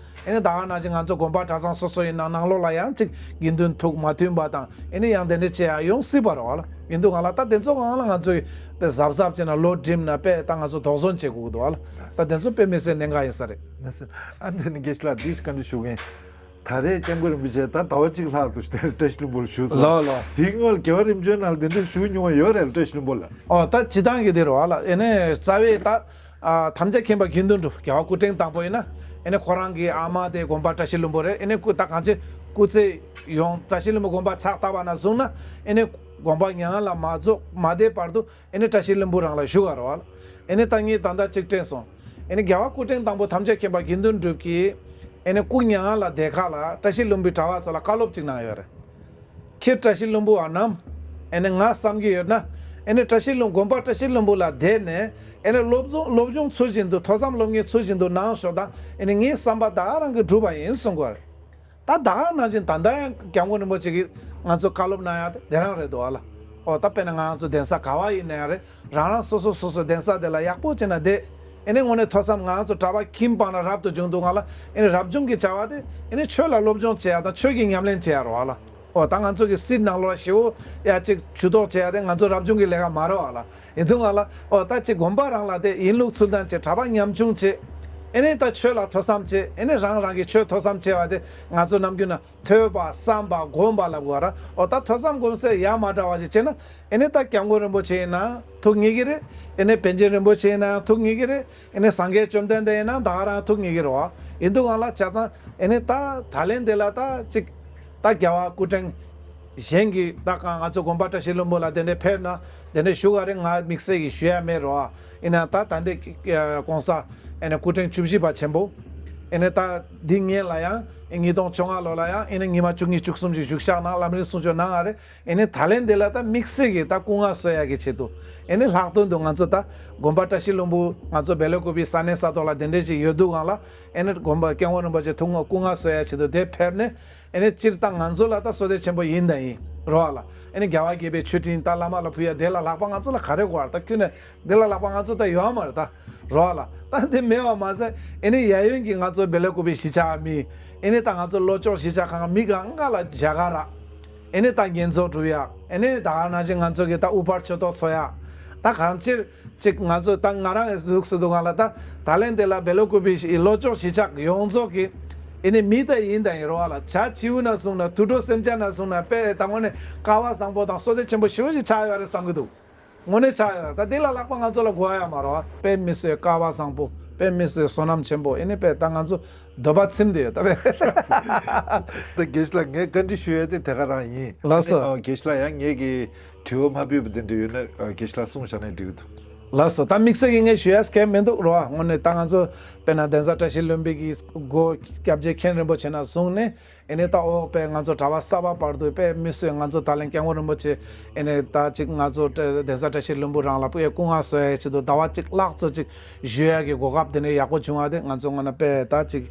ཨེ་ནས་ད་ག་ནང་བཞིན་ང་ཚོ་དགོན་པ་གྲྭ་ཚང་སོ་སོ་ཡིན་ན་ནང་ལོགས་ལ་ཡང་ཅིག་དགེ་འདུན་ཐུགས་མ་མཐུན་པ་དང་། ཨེ་ནས་ཡང་དེ་འདྲ་བྱེད་ཡ་ཡོང་སྲིད་པ་རེད་བ་ལ། ཡིན་དུས་སྒང་ལ་ད་དེ་ཚོ་སྒང་ལ་ང་ཚོས་དཔེ་གཟབ་གཟབ་བྱས་ན་ལོ་འགྲིམ་ན་དཔེ་ད་ང་ཚོ་དོགས་ཟོན་བྱེད་དགོས་ཀྱི་འདུག་བ་ལ། ད་དེ་ཚོ་དཔེ་མི་སྲིད་གནད་འགག་ཡིན་ས་རེད། ཨ་ནི་དགེ་བཤེས་ལགས་འདི་བཀའ་འདྲི་ཞུ་མཁན། ད་རེས་སྐྱབས་མགོན་རིན་པོ་ཆེ་ད་ཟླ་བ་གཅིག་ལྷག་ཏུ་བཀྲ་ཤིས་ལྷུན་པོར་བཞུགས་སོང་། ལགས་ལགས། དེའི་སྔོན་རྒྱལ་བ་རིམ་བྱོན་ནང་ལ་དེ་འདྲ་བཞུགས་མྱོང་བ་ཡོད་རེད་བཀྲ་ཤིས་ལྷུན་པོ་ལ། ཨོ། ད་སྤྱིར་བཏང་གི་དེ་རེད་བ་ལ། ཨེ་ནས་རྩ་བའི་ད་ཨ། ཐམས་ཅད་མཁྱེན་པ་དགེ་འདུན་གྲུབ་རྒྱལ་བ་སྐུ་ཕྲེང་དང་པོ་ཡིན་ན། ཨེ་ནས་ཁོ་རང་གི་ཨ་མ་དེ་དགོན་པ་བཀྲ་ཤིས་ལྷུན་པོ་རེད། ཨེ་ནས་སྐུ་ད་གང་ཅི་སྐུ་ཚེ་ཡོངས་བཀྲ་ཤིས་ལྷུན་པོ་དགོན་པ་ཕྱག་བཏབ་པ་ནས་བཟུང་ན། ཨེ་ནས་དགོན་པ་མྱ་ངན་ལས་མ་རྫོགས་མ་བསྡད་བར་དུ་ཨེ་ནས་བཀྲ་ཤིས་ལྷུན་པོ་རང་ལ་བཞུགས་ཡོད་རེད་བ་ལ། ཨེ་ནས་ད་ངས་ད་ལྟ་གཅིག་དྲན་སོང་། ཨེ་ནས་རྒྱལ་བ་སྐུ་ཕྲེང་དང་པོ་ཐམས་ཅད་མཁྱེན་པ་དགེ་འདུན་གྲུབ་ཀྱིས། ཨེ་ནས་སྐུ་མྱ་ངན་ལས་འདས་ཁ་ལ་བཀྲ་ཤིས་ལྷུན་པོའི་གྲྭ་པ་ཚོ་ལ་བཀའ་སློབ་ཅིག་གནང་ཡོད་རེད། ཁྱེད་བཀྲ་ཤིས་ལྷུན་པོ་བ་རྣམས། ཨེ་ནས་ང་བསམ་གྱི་ཡོད་ན། ཨེ་ནས་བཀྲ་ཤིས་ལྷུན་དགོན་པ་བཀྲ་ཤིས་ལྷུན་པོ་ལ་བསྡད་ནས། ཨེ་ནས་སློབ་སྦྱོང་སློབ་སྦྱོང་ཚུལ་བཞིན་དུ་ཐོས་བསམ་སློབ་གཉེར་ཚུལ་བཞིན་དུ་གནང་ཤོག་དང་། ཨེ་ནས་ངའི་བསམ་པ་ད་རང་གིས་འགྲུབ་པ་ཡིན་གསུང་གི་རེད། ད་ད་ག་ནང་བཞིན་ད་ལྟ་ཡང་སྐྱབས་མགོན་རིན་པོ་ཆེ་གིས་ང་ཚོ་བཀའ་སློབ་གནང་ཡ་དེ་དེ་རང་རེད་འདུག་བ་ལ། ཨོ། ད་དཔེར་ན་ང་ཚོ་གདན་ས་ག་བ་ཡིན་ན་ཡང་རེད། རང་རང་སོ་སོ་སོ་སོའི་གདན་ས་དེ་ལ་ཡག་པོ་བྱས་ནས་བསྡད། ཨེ་ནས་དངོས་གནས་ཐོས་བསམ་ང་ཚོ་གྲྭ་པ་ཁྱིམ་སྤངས་ན་རབ་ཏུ་བྱུང་འདུག་ང་ལ། ཨེ་ནས་རབ་བྱུང་གི་བྱ་བ་དེ་ཨེ་ནས་ཆོས་ལ་སློབ་སྦྱོང་བྱེད་ཡ་དང་ཆོས་ཀྱི་ཉམས་ལེན་བྱེད་ཡ་རེད་བ་ལ། ཨོ། ད་ང་ཚོ་གི་སྲིད་ནང་ལོགས་ལ་ཞེ་པོ་ཡ་ཅིག་ཇུས་གཏོགས་བྱེད་ཡ་དེ་ང་ཚོ་རབ་བྱུང་གི་ལས་ཀ་མ་རེད་བ་ལ། ཡིན་དུས་ང་ལ། ཨོ། ད་ཅིག་དགོན་པ་རང་ལ་དེ་ཡིན་ལུགས་ཚུལ་ལྡན་བྱེད། གྲྭ་པ་ཉམ་ཆུང་བྱེད། ཨེ་ནི་ད་ཆོས་ལ་ཐོས་བསམ་བྱེད། ཨེ་ནི་རང་རང་གི་ཆོས་ཐོས་བསམ་བྱེད་པ་དེ་ང་ཚོ་ནམ་རྒྱུན་ན་ཐོས་པ་བསམ་པ་སྒོམ་པ་ལབ་དགོས་ར། འོ་ད་ཐོས་བསམ་སྒོམ་ཟེར་ཡ་མ་འདྲ་བ་ཞིག་བྱས་ན། ཨེ་ནི་ད་སྐྱབས་མགོན་རིན་པོ་ཆེ་ཡིན་ན་ཐུགས་མཉེས་ཀྱི་རེད། ཨེ་ནི་པཎ་ཆེན་རིན་པོ་ཆེ་ཡིན་ན་ཐུགས་མཉེས་ཀྱི་རེད། ཨེ་ནི་སངས་རྒྱས་བཅོམ་ལྡན་འདས་ཡིན་ན་ད་ག་རང་ཐུགས་མཉེས་ཀྱི་རེད་བ། ཡིན་དུས་གང་ལ་ཆ་ཚང་ཨེ་ནི་ད་ད་ལན་དེ་ལ་ད་ཅིག་ད་རྒྱལ་བ་སྐུ་ཕྲེང་གཞན་གྱི་ད་གང་ང་ཚོ་དགོན་པ་བཀྲ་ཤིས་ལྷུན་པོ་ལ་དེ་འདྲའི་ཕེབས་ན་དེ་འདྲའི་ཞུ་ག་རེ་ང་དམིགས་བསལ་གྱི་ཞུ་ཡ་མེད་རོ། ཨ་ཡིན་ན་ད་ད་འདྲའི་གོང་ས་ཨེ་ནི་སྐུ་ཕྲེང་བཅུ་བཞི་པ་ཆེན་པོ་ཨེ་ནི་ད་འདི་སྔོན་ལ་ཡང་ཉིས་སྟོང་བཅོ་ལྔ་ལོ་ལ་ཡང་ཨེ་ནི་ཉི་མ་བཅུ་གཉིས་བཅུ་གསུམ་ཞིག་བཞུགས་བཞག་ན་ལམ་རིམ་གསུང་ཆོས་གནང་ང་རེ། ཨེ་ནི་ད་ལན་དེ་ལ་ད་དམིགས་བསལ་གྱི་ད་སྐུ་ངལ་གསོ་ཡ་གི་ཆེད་དུ། ཨེ་ནི་ལྷག་དོན་དུ་ང་ཚོ་ད་དགོན་པ་བཀྲ་ཤིས་ལྷུན་པོ་ང་ཚོ་བེ་ལ་ཀུ་པི་ས་གནས་ས་ཐོག་ལ་དེ་འདྲས་ཅིག་ཡོད་དུས་གང་ལ། ཨེ་ནི་དགོན་པ་སྐྱབས་མགོན་རིན་པོ་ཆེ་ཐུགས་སྐུ་ངལ་གསོ་ཡ་ཆེད་དུ་དེ་ཕེབས་ནས། ཨེ་ནི་སྤྱིར་ད་ང་ཚོ་ལ་ད་བསོད་བདེ་ཆེན་པོ་ཡིན་དང་ཡིན་རོ་ལ། ཨེ་ནི་རྒྱལ་བ་དགྱེས་པའི་མཆོད་སྤྲིན་ད་བླ་མ་ལ་ཕུལ་ཡ་དེ་ལ་ལྷག་པ་ང་ཚོ་ལ་ག་རེ་དགོས་ར། ད་ཁྱོད་ནས་དེ་ལ་ལྷག་པ་ང་ཚོ་ད་ཡོད་མ་རེད་ད་རོ་ལ། ད་དེ་མེད་པ་མ་ཟད། ཨེ་ནི་གཡས་གཡོན་གྱི་ང་ཚོ་བེ་ལ་ཀུ་པི་གཞིས་ཆགས་མི། ཨེ་ནི་ད་ང་ཚོ་ལྷོ་ཕྱོགས་གཞིས་ཆགས་ཁག་མི་གང་ག་ལ་མཇལ་ཁ་རག་ཨེ་ནི་ད་བསྙེན་རྫོགས་སྒྲུབ་ཡག་ཨེ་ནི་ད་ག་ནང་བཞིན་ང་ཚོ་གི་ད་དབུ་ཕར་ཆོས་ཐོག་འཚོགས་ཡག་ད་གང་ཕྱིར་ཅིག་ང་ཚོ་ད་ང་རང་གི་གཟུགས་སུ་འདུག་ག་ལ། ད་ད་ལན་དེ་ལ་བེ་ལ་ཀུ་པི་ལྷོ་ཕྱོགས་གཞིས་ཆགས་ཡོངས་རྫོགས་ཀྱི་ཨེ་ནི་མི་ད་ཡིན་ད་ཡིན་རོ་བ་ལ། བྱ་བྱིའུ་ན་བཟུང་ན་དུད་འགྲོ་སེམས་ཅན་ན་བཟུང་ན་དཔེ་ད་དངོས་གནས་སྐལ་བ་བཟང་པོ་དང་བསོད་བདེ་ཆེན་པོ་ཞེ་པོ་ཞིག་ཆགས་ཡོད་རེད་བསམ་གི་འདུག་དངོས་གནས་ཆགས་ཡོད་རེད། ད་དེ་ལ་ལྷག་པ་ང་ཚོ་ལ་དགོས་ཡ་མ་རོ། དཔེ་མི་སྲིད་སྐལ་བ་བཟང་པོ། དཔེ་མི་སྲིད་བསོད་ནམས་ཆེན་པོ། ཨེ་ནི་དཔེ་ད་ང་ཚོ་འདོད་པ་ཚིམ་དེ་ཡོད་ད་དཔེ། ད་དགེ་བཤེས་ལགས་ངས་བཀའ་འདྲི་ཞུ་ཡ་དེ་དེ་ག་རང་ཡིན། ལགས་སོ། ཨ་དགེ་བཤེས་ལགས་ཡང་ངས་ཀྱི་དྲི་བ་མ་ཕུལ་བ་དེ་འདྲ་ཡོད་ན་ཨ་དགེ་བཤེས་ལགས་གསུངས་བཞག་ན་འགྲིག་གི་འདུག་ལགས་སོ། ད་དམིགས་བསལ་གྱི་ངས་ཞུ་ཡ་སྐད་མི་འདུག་རོ། དངོས་གནས་ད་ང་ཚོ་དཔེར་ན་གདན་ས་བཀྲ་ཤིས་ལྷུན་པོ་གི་སྒོ་སྐྱབས་རྗེ་མཁན་རིན་པོ་ཆེ་ན་བཟུང་ནས། ཨེ་ནི་ད་འོ་དཔེ་ང་ཚོ་གྲྭ་པ་གསར་པ་བར་དུ་དཔེ་མི་སྲིད་ང་ཚོ་ད་ལན་སྐྱབས་མགོན་རིན་པོ་ཆེ་ཨེ་ནི་ད་ཅིག་ང་ཚོ་གདན་ས་བཀྲ་ཤིས་ལྷུན་པོ་རང་ལ་དཔེ་སྐུ་ངལ་གསོ་ཡ་ཆེད་དུ་ཟླ་བ་གཅིག་ལྷག་ཙམ་ཅིག་བཞུགས་ཡ་གི་གོ་སྐབས་དེ་འདྲ་ཡག་པོ་བྱུང་བ་དེ་ང་ཚོ་ངོས་ནས་དཔེ་ད་ཅིག་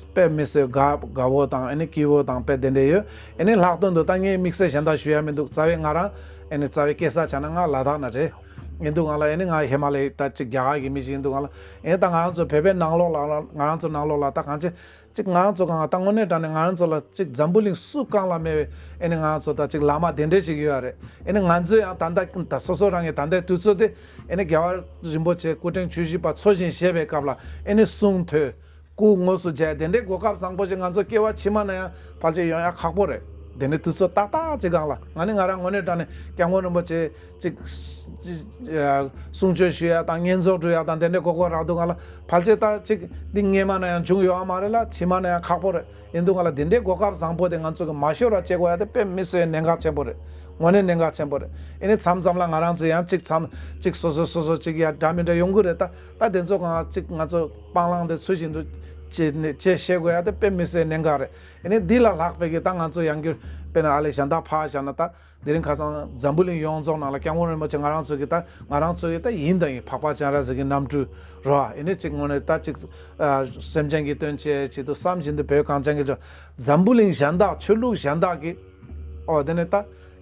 དཔེ་མི་སྲིད་དགའ་དགའ་བོ་དང་ཨེ་ནི་སྐྱིད་བོ་དང་དཔེ་དེ་འདྲ་ཡོད། ཨེ་ནི་ལྷག་དོན་དུ་ད་ངས་དམིགས་བསལ་གཞན་དག་ཞུ་ཡ་མི་འདུག་རྩ་བའི་ང་རང་ཨེ་ནི་རྩ་བའི་སྐྱེས་ས་ཆ་ནས་ང་ལ་དྭགས་ནས་རེད། ཡིན་དུས་གང་ལ་ཨེ་ནི་ང་ཧི་མ་ལ་ཡའི་ད་ཅིག་རྒྱ་གར་གྱི་མི་ཞིག་ཡིན་དུས་གང་ལ་ཨེ་ནི་ད་ང་རང་ཚོ་བོད་པའི་ནང་ལོགས་ལ་ང་རང་ཚོ་ནང་ལོགས་ལ་ད་གང་ཅི། གཅིག་ང་རང་ཚོ་གང་ལ་ད་དངོས་གནས་དྲང་གནས་ང་རང་ཚོ་ལ་གཅིག་འཛམ་བུ་གླིང་སུ་གང་ལ་མེད་པའི་ཨེ་ནི་ང་རང་ཚོ་ད་གཅིག་བླ་མ་དེ་འདྲས་ཞིག་ཡོད་རེད། ཨེ་ནི་ང་ཚོས་ཡང་ད་ལྟ་ད་སོ་སོ་རང་གི་ད་ལྟའི་དུས་ཚོད་དེ་ཨེ་ནི་རྒྱལ་བ་རིན་པོ་ཆེ་སྐུ་ཕྲེང་བཅུ་བཞི་པ་འཚོ་ཞིང་གཞེས་པའི་སྐབས་ལ་ཨེ་ནི་གསུང་ཐོས་སྐུ་དངོས་སུ་མཇལ་དེ་འདྲའི་གོ་སྐབས་བཟང་པོ་ཞིག་ང་ཚོ་སྐྱེ་བ་ཕྱི་མ་ན་ཡང་ཕལ་ཆེར་ཡོང་ཡ་ཁག་པོ་རེད། དེ་ནི་དུས་ཚོད་ཏག་ཏག་ཅིག་གང་ལ་ང་ནི་ང་རང་དངོས་གནས་དྲང་གནས་སྐྱབས་མགོན་རིན་པོ་ཆེ་ཅིག་གསུང་ཆོས་ཞུ་ཡ་དང་བསྙེན་རྫོགས་སྒྲུབ་ཡ་དང་དེ་འདྲའི་གོ་སྐབས་རག་འདུག་གང་ལ། ཕལ་ཆེར་ད་ཅིག་འདི་སྔས་མ་ན་ཡང་བྱུང་ཡོད་མ་རེད་ལ་ཕྱི་མ་ན་ཡང་ཁག་པོ་རེད། ཡིན་དུས་གང་ལ་དེ་འདྲའི་གོ་སྐབས་བཟང་པོ་དེ་ང་ཚོ་གི་མ་ཤོར་བ་བྱེད་དགོས་ཡ་དེ་དཔེ་མི་སྲིད་གནད་འགག་ཆེན་པོ་རེད། དངོས་གནས་གནད་འགག་ཆེན་པོ་རེད། ཨེ་ནི་མཚམས་མཚམས་ལ་ང་རང་ཚོ་ཡང་ཅིག་མཚམས་ཅིག་སོ་སོ་སོ་སོ་ཅིག་ཡ་འདྲ་མི་འདྲ་ཡོང་གི་རེད་ད། ད་དེ་ཚོ་གང་ཅིག་ང་ཚོ་སྤང་བླང་དེ་ཚུལ་བཞིན་དུ་བྱེད་ནས་བྱེད་ཤེས་དགོས་ཡ་དེ་དཔེ་མི་སྲིད་གནད་འགག་རེད། ཨེ་ནི་འདི་ལ་ལྷག་པའི་གི་ད་ང་ཚོ་ཡང་བསྐྱར་དཔེར་ན་ཨ་ལེ་གཞན་དག་ཕར་བཞག་ན་ད། དེ་རིང་ཁ་སང་འཛམ་བུ་གླིང་ཡོངས་རྫོགས་ནང་ལ་སྐྱབས་མགོན་རིན་པོ་ཆེ་ང་རང་ཚོ་གི་ད་ང་རང་ཚོ་གི་ད་ཡིན་དང་ཡིན་འཕགས་པ་སྤྱན་རས་གཟིགས་ཀྱི་རྣམ་སྤྲུལ་རོ། ཨེ་ནི་གཅིག་དངོས་གནས་ད་གཅིག་སེམས་ཅན་གྱི་དོན་བྱེད་ཆེད་དུ་བསམ་བཞིན་དུ་བོད་གངས་ཅན་གྱི་ལྗོངས་འཛམ་བུ་གླིང་གཞན་དག་ཆོས་ལུགས་གཞན་དག་གི་ཨོ་དེ་ནས་ད་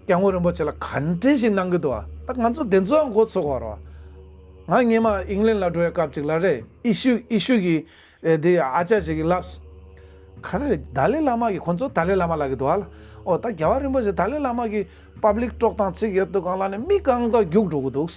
སྐྱབས་མགོན་རིན་པོ་ཆེ་ལ་ག་འདྲ་ཞིག་གནང་གི་འདུག་ཨ། ད་ང་ཚོ་དེ་ཚོའང་མགོ་ཚོས་དགོས་རོ། ང་སྔས་མ་ཨིང་ལན་ལ་འགྲོ་བའི་སྐབས་ཅིག་ལ་རེད། ཨི་ཤུ་ཨི་ཤུ་གི་ཨེ་དེ་ཨ་ཅག་ཞིག་གིས་ལབ། ག་རེ་རེད། ཏཱ་ལའི་བླ་མ་གིས་ཁོ་ཚོ་ཏཱ་ལའི་བླ་མ་ལབ་ཀྱི་འདུག་ཨ་ལ། ཨོ་ད་རྒྱལ་བ་རིན་པོ་ཆེ་ཏཱ་ལའི་བླ་མ་གི་པབ་ལིག་དཀྲོག་སྟངས་གཅིག་ཡོད་དུས་གང་ལ་ནས་མི་གང་ག་རྒྱུགས་འགྲོ་གི་འདུག་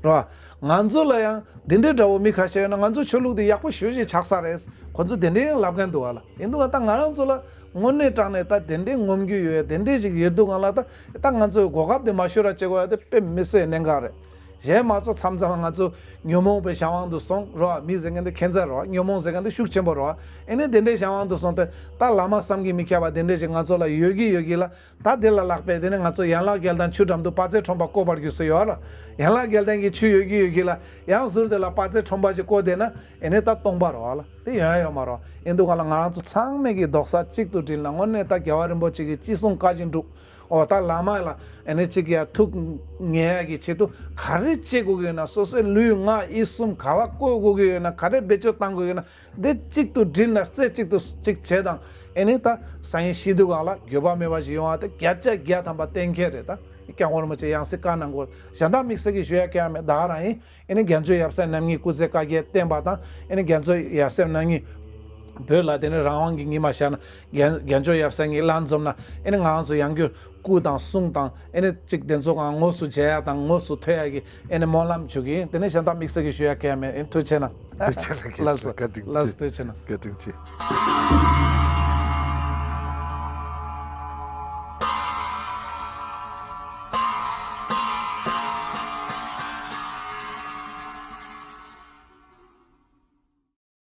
རེད་བ། ང་ཚོ་ལ་ཡང་འདི་འདྲའི་འདྲ་བོ་མི་ཁ་ཤས་ཡོད་ན་ང་ཚོ་ཆོས་ལུགས་འདི་ཡག་པོ་ཞེ་པོ་ཅིག་ཆགས་ས་རེད། ཁོ་ཚོ་དེ་འདྲའི་ཡང་ལབ་མཁན་འདུག་ཨ་ལ། ཡིན་དུས་ད་ང་རང་ཚོ་ལ་དངོས་གནས་དྲང་གནས་ད་དེ་འདྲའི་ངོམ་རྒྱུ་ཡོད་ཡ་དེ་འདྲའི་ཞིག་ཡོད་དུས་གང་ལ་ད་ད་ང་ཚོའི་གོ་སྐབས་དེ་མ་ཤོར་བ་བྱེད་དགོས་ཡ་དེ་དཔེ་མི་སྲིད་གནད་འགག་རེད། གཞན་མ་གཏོགས་མཚམས་མཚམས་ང་ཚོ་ཉོན་མོངས་པའི་གཞན་དབང་དུ་སོང་རོ། མི་ཟེར་མཁན་དེ་ཁྱད་མཚར་རོ། ཉོན་མོངས་ཟེར་མཁན་དེ་ཤུགས་ཆེན་པོ་རོ། ཨེ་ནས་དེ་འདྲའི་གཞན་དབང་དུ་སོང་སྟེ་ད་བླ་མ་བསམ་གྱིས་མི་ཁྱབ་པ་དེ་འདྲའི་ཞིག་ང་ཚོ་ལ་ཡོད་ཀྱི་ཡོད་ཀྱི་ལ། ད་དེ་ལ་ལྷག་པའི་དེ་ནས་ང་ཚོ་ཡན་ལག་བརྒྱད་དང་ཆུ་འགྲམ་དུ་དཔལ་བརྩེགས་ཁྲོམ་པ་བསྐོར་བར་གྱུར་ཟེར་ཡོད་ར། ཡན་ལག་བརྒྱད་ལྡན་གྱི་ཆུ་ཡོད་ཀྱི་ཡོད་ཀྱི་ལ། ཡང་ཟུར་དེ་ལ་དཔལ་བརྩེགས་ཁྲོམ་པ་ཞིག་བསྐོར་བསྡད་ན་ཨེ་ནས་ད་སྟོང་པ་རོ་ལ། དེ་ཡོང་ཡ་ཡོད་མ་རོ། ཨེ་འདུག་ག་ལ་ང་རང་ཚོ་ཚང་མས་ཀྱི་རྡོག་རྩ་གཅིག་ཏུ་སྒྲིལ་ན་དངོས་གནས་ད་རྒྱལ་བ་རིན་པོ་ཆེ་གི་ཅི་གསུང་བཀའ་བཞིན་སྒྲུབ། འོ་ད་བླ་མ་ལ་ཨེ་ནས་གཅིག་ཡ་ཐུགས་ངལ་གྱི་ཆེད་དུ་ག་རེ་བྱེད་དགོས་ཀྱི་ཡོད་ན། སོ་སོའི་ལུས་ངག་ཡིད་གསུམ་ག་བ་བཀོལ་དགོས་ཀྱི་ཡོད་ན། ག་རེ་བེད་སྤྱོད་བཏང་དགོས་ཀྱི་ཡོད་ན། འདི་གཅིག་ཏུ་སྒྲིལ་ན་རྩེ་གཅིག་ཏུ་གཅིག་བྱེད་དང་། ཨེ་ནས་ད་སང་ཉིན་ཤི་དུས་གང་ལ་འགྱོད་པ་མེད་པ་ཞིག་ཡོང་བ་དེ་བརྒྱ་ཆ་བརྒྱ་ཐམ་པ་གཏན་འཁེལ་རེད། ད་སྐྱབས་མགོན་རིན་པོ་ཆེ་ཡང་སྲིད་བཀའ་གནང་དགོས། གཞན་དག་དམིགས་བསལ་གྱི་ཞུ་ཡ་གང་ཡང་མེད། ད་ག་རང་ཡིན། ཨེ་ནས་རྒྱལ་མཚན་ཡབ་སྲས་རྣམ་གཉིས་སྐུ་ཚེ་བསྐལ་བརྒྱར་བརྟན་པ་དང་། ཨེ་ནས་རྒྱལ་མཚན་ཡབ་སྲས་རྣམ་གཉིས་ བོད་ལ་དེ་ནས་རང་དབང་གི་ཉི་མ་ཤར་ན། རྒྱལ་རྒྱལ་མཆོག་ཡབ་སྲས་གཉིས་ལ་འཛོམས་ན། ཨེ་ནི་ང་རང་ཚོ་ཡང་བསྐྱར་སྐུ་དང་གསུང་དང་། ཨེ་ནི་གཅིག་དེ་ཚོ་གང་དངོས་སུ་མཇལ་ཡ་དང་དངོས་སུ་ཐོས་ཡ་གི་ཨེ་ནི་སྨོན་ལམ་ཞུ་གི་ཡིན། དེ་ནས་གཞན་དག་དམིགས་བསལ་གྱི་ཞུ་ཡ་གང་ཡང་མེད། ཨེ་ནི་ཐུགས་རྗེ་གནང་། ཐུགས་རྗེ་གནང་། ལགས་སོ། བཀའ་དྲིན་ལགས་སོ། ཆེ། ཐུགས་རྗེ་གནང་། བཀའ་དྲིན་ཆེ།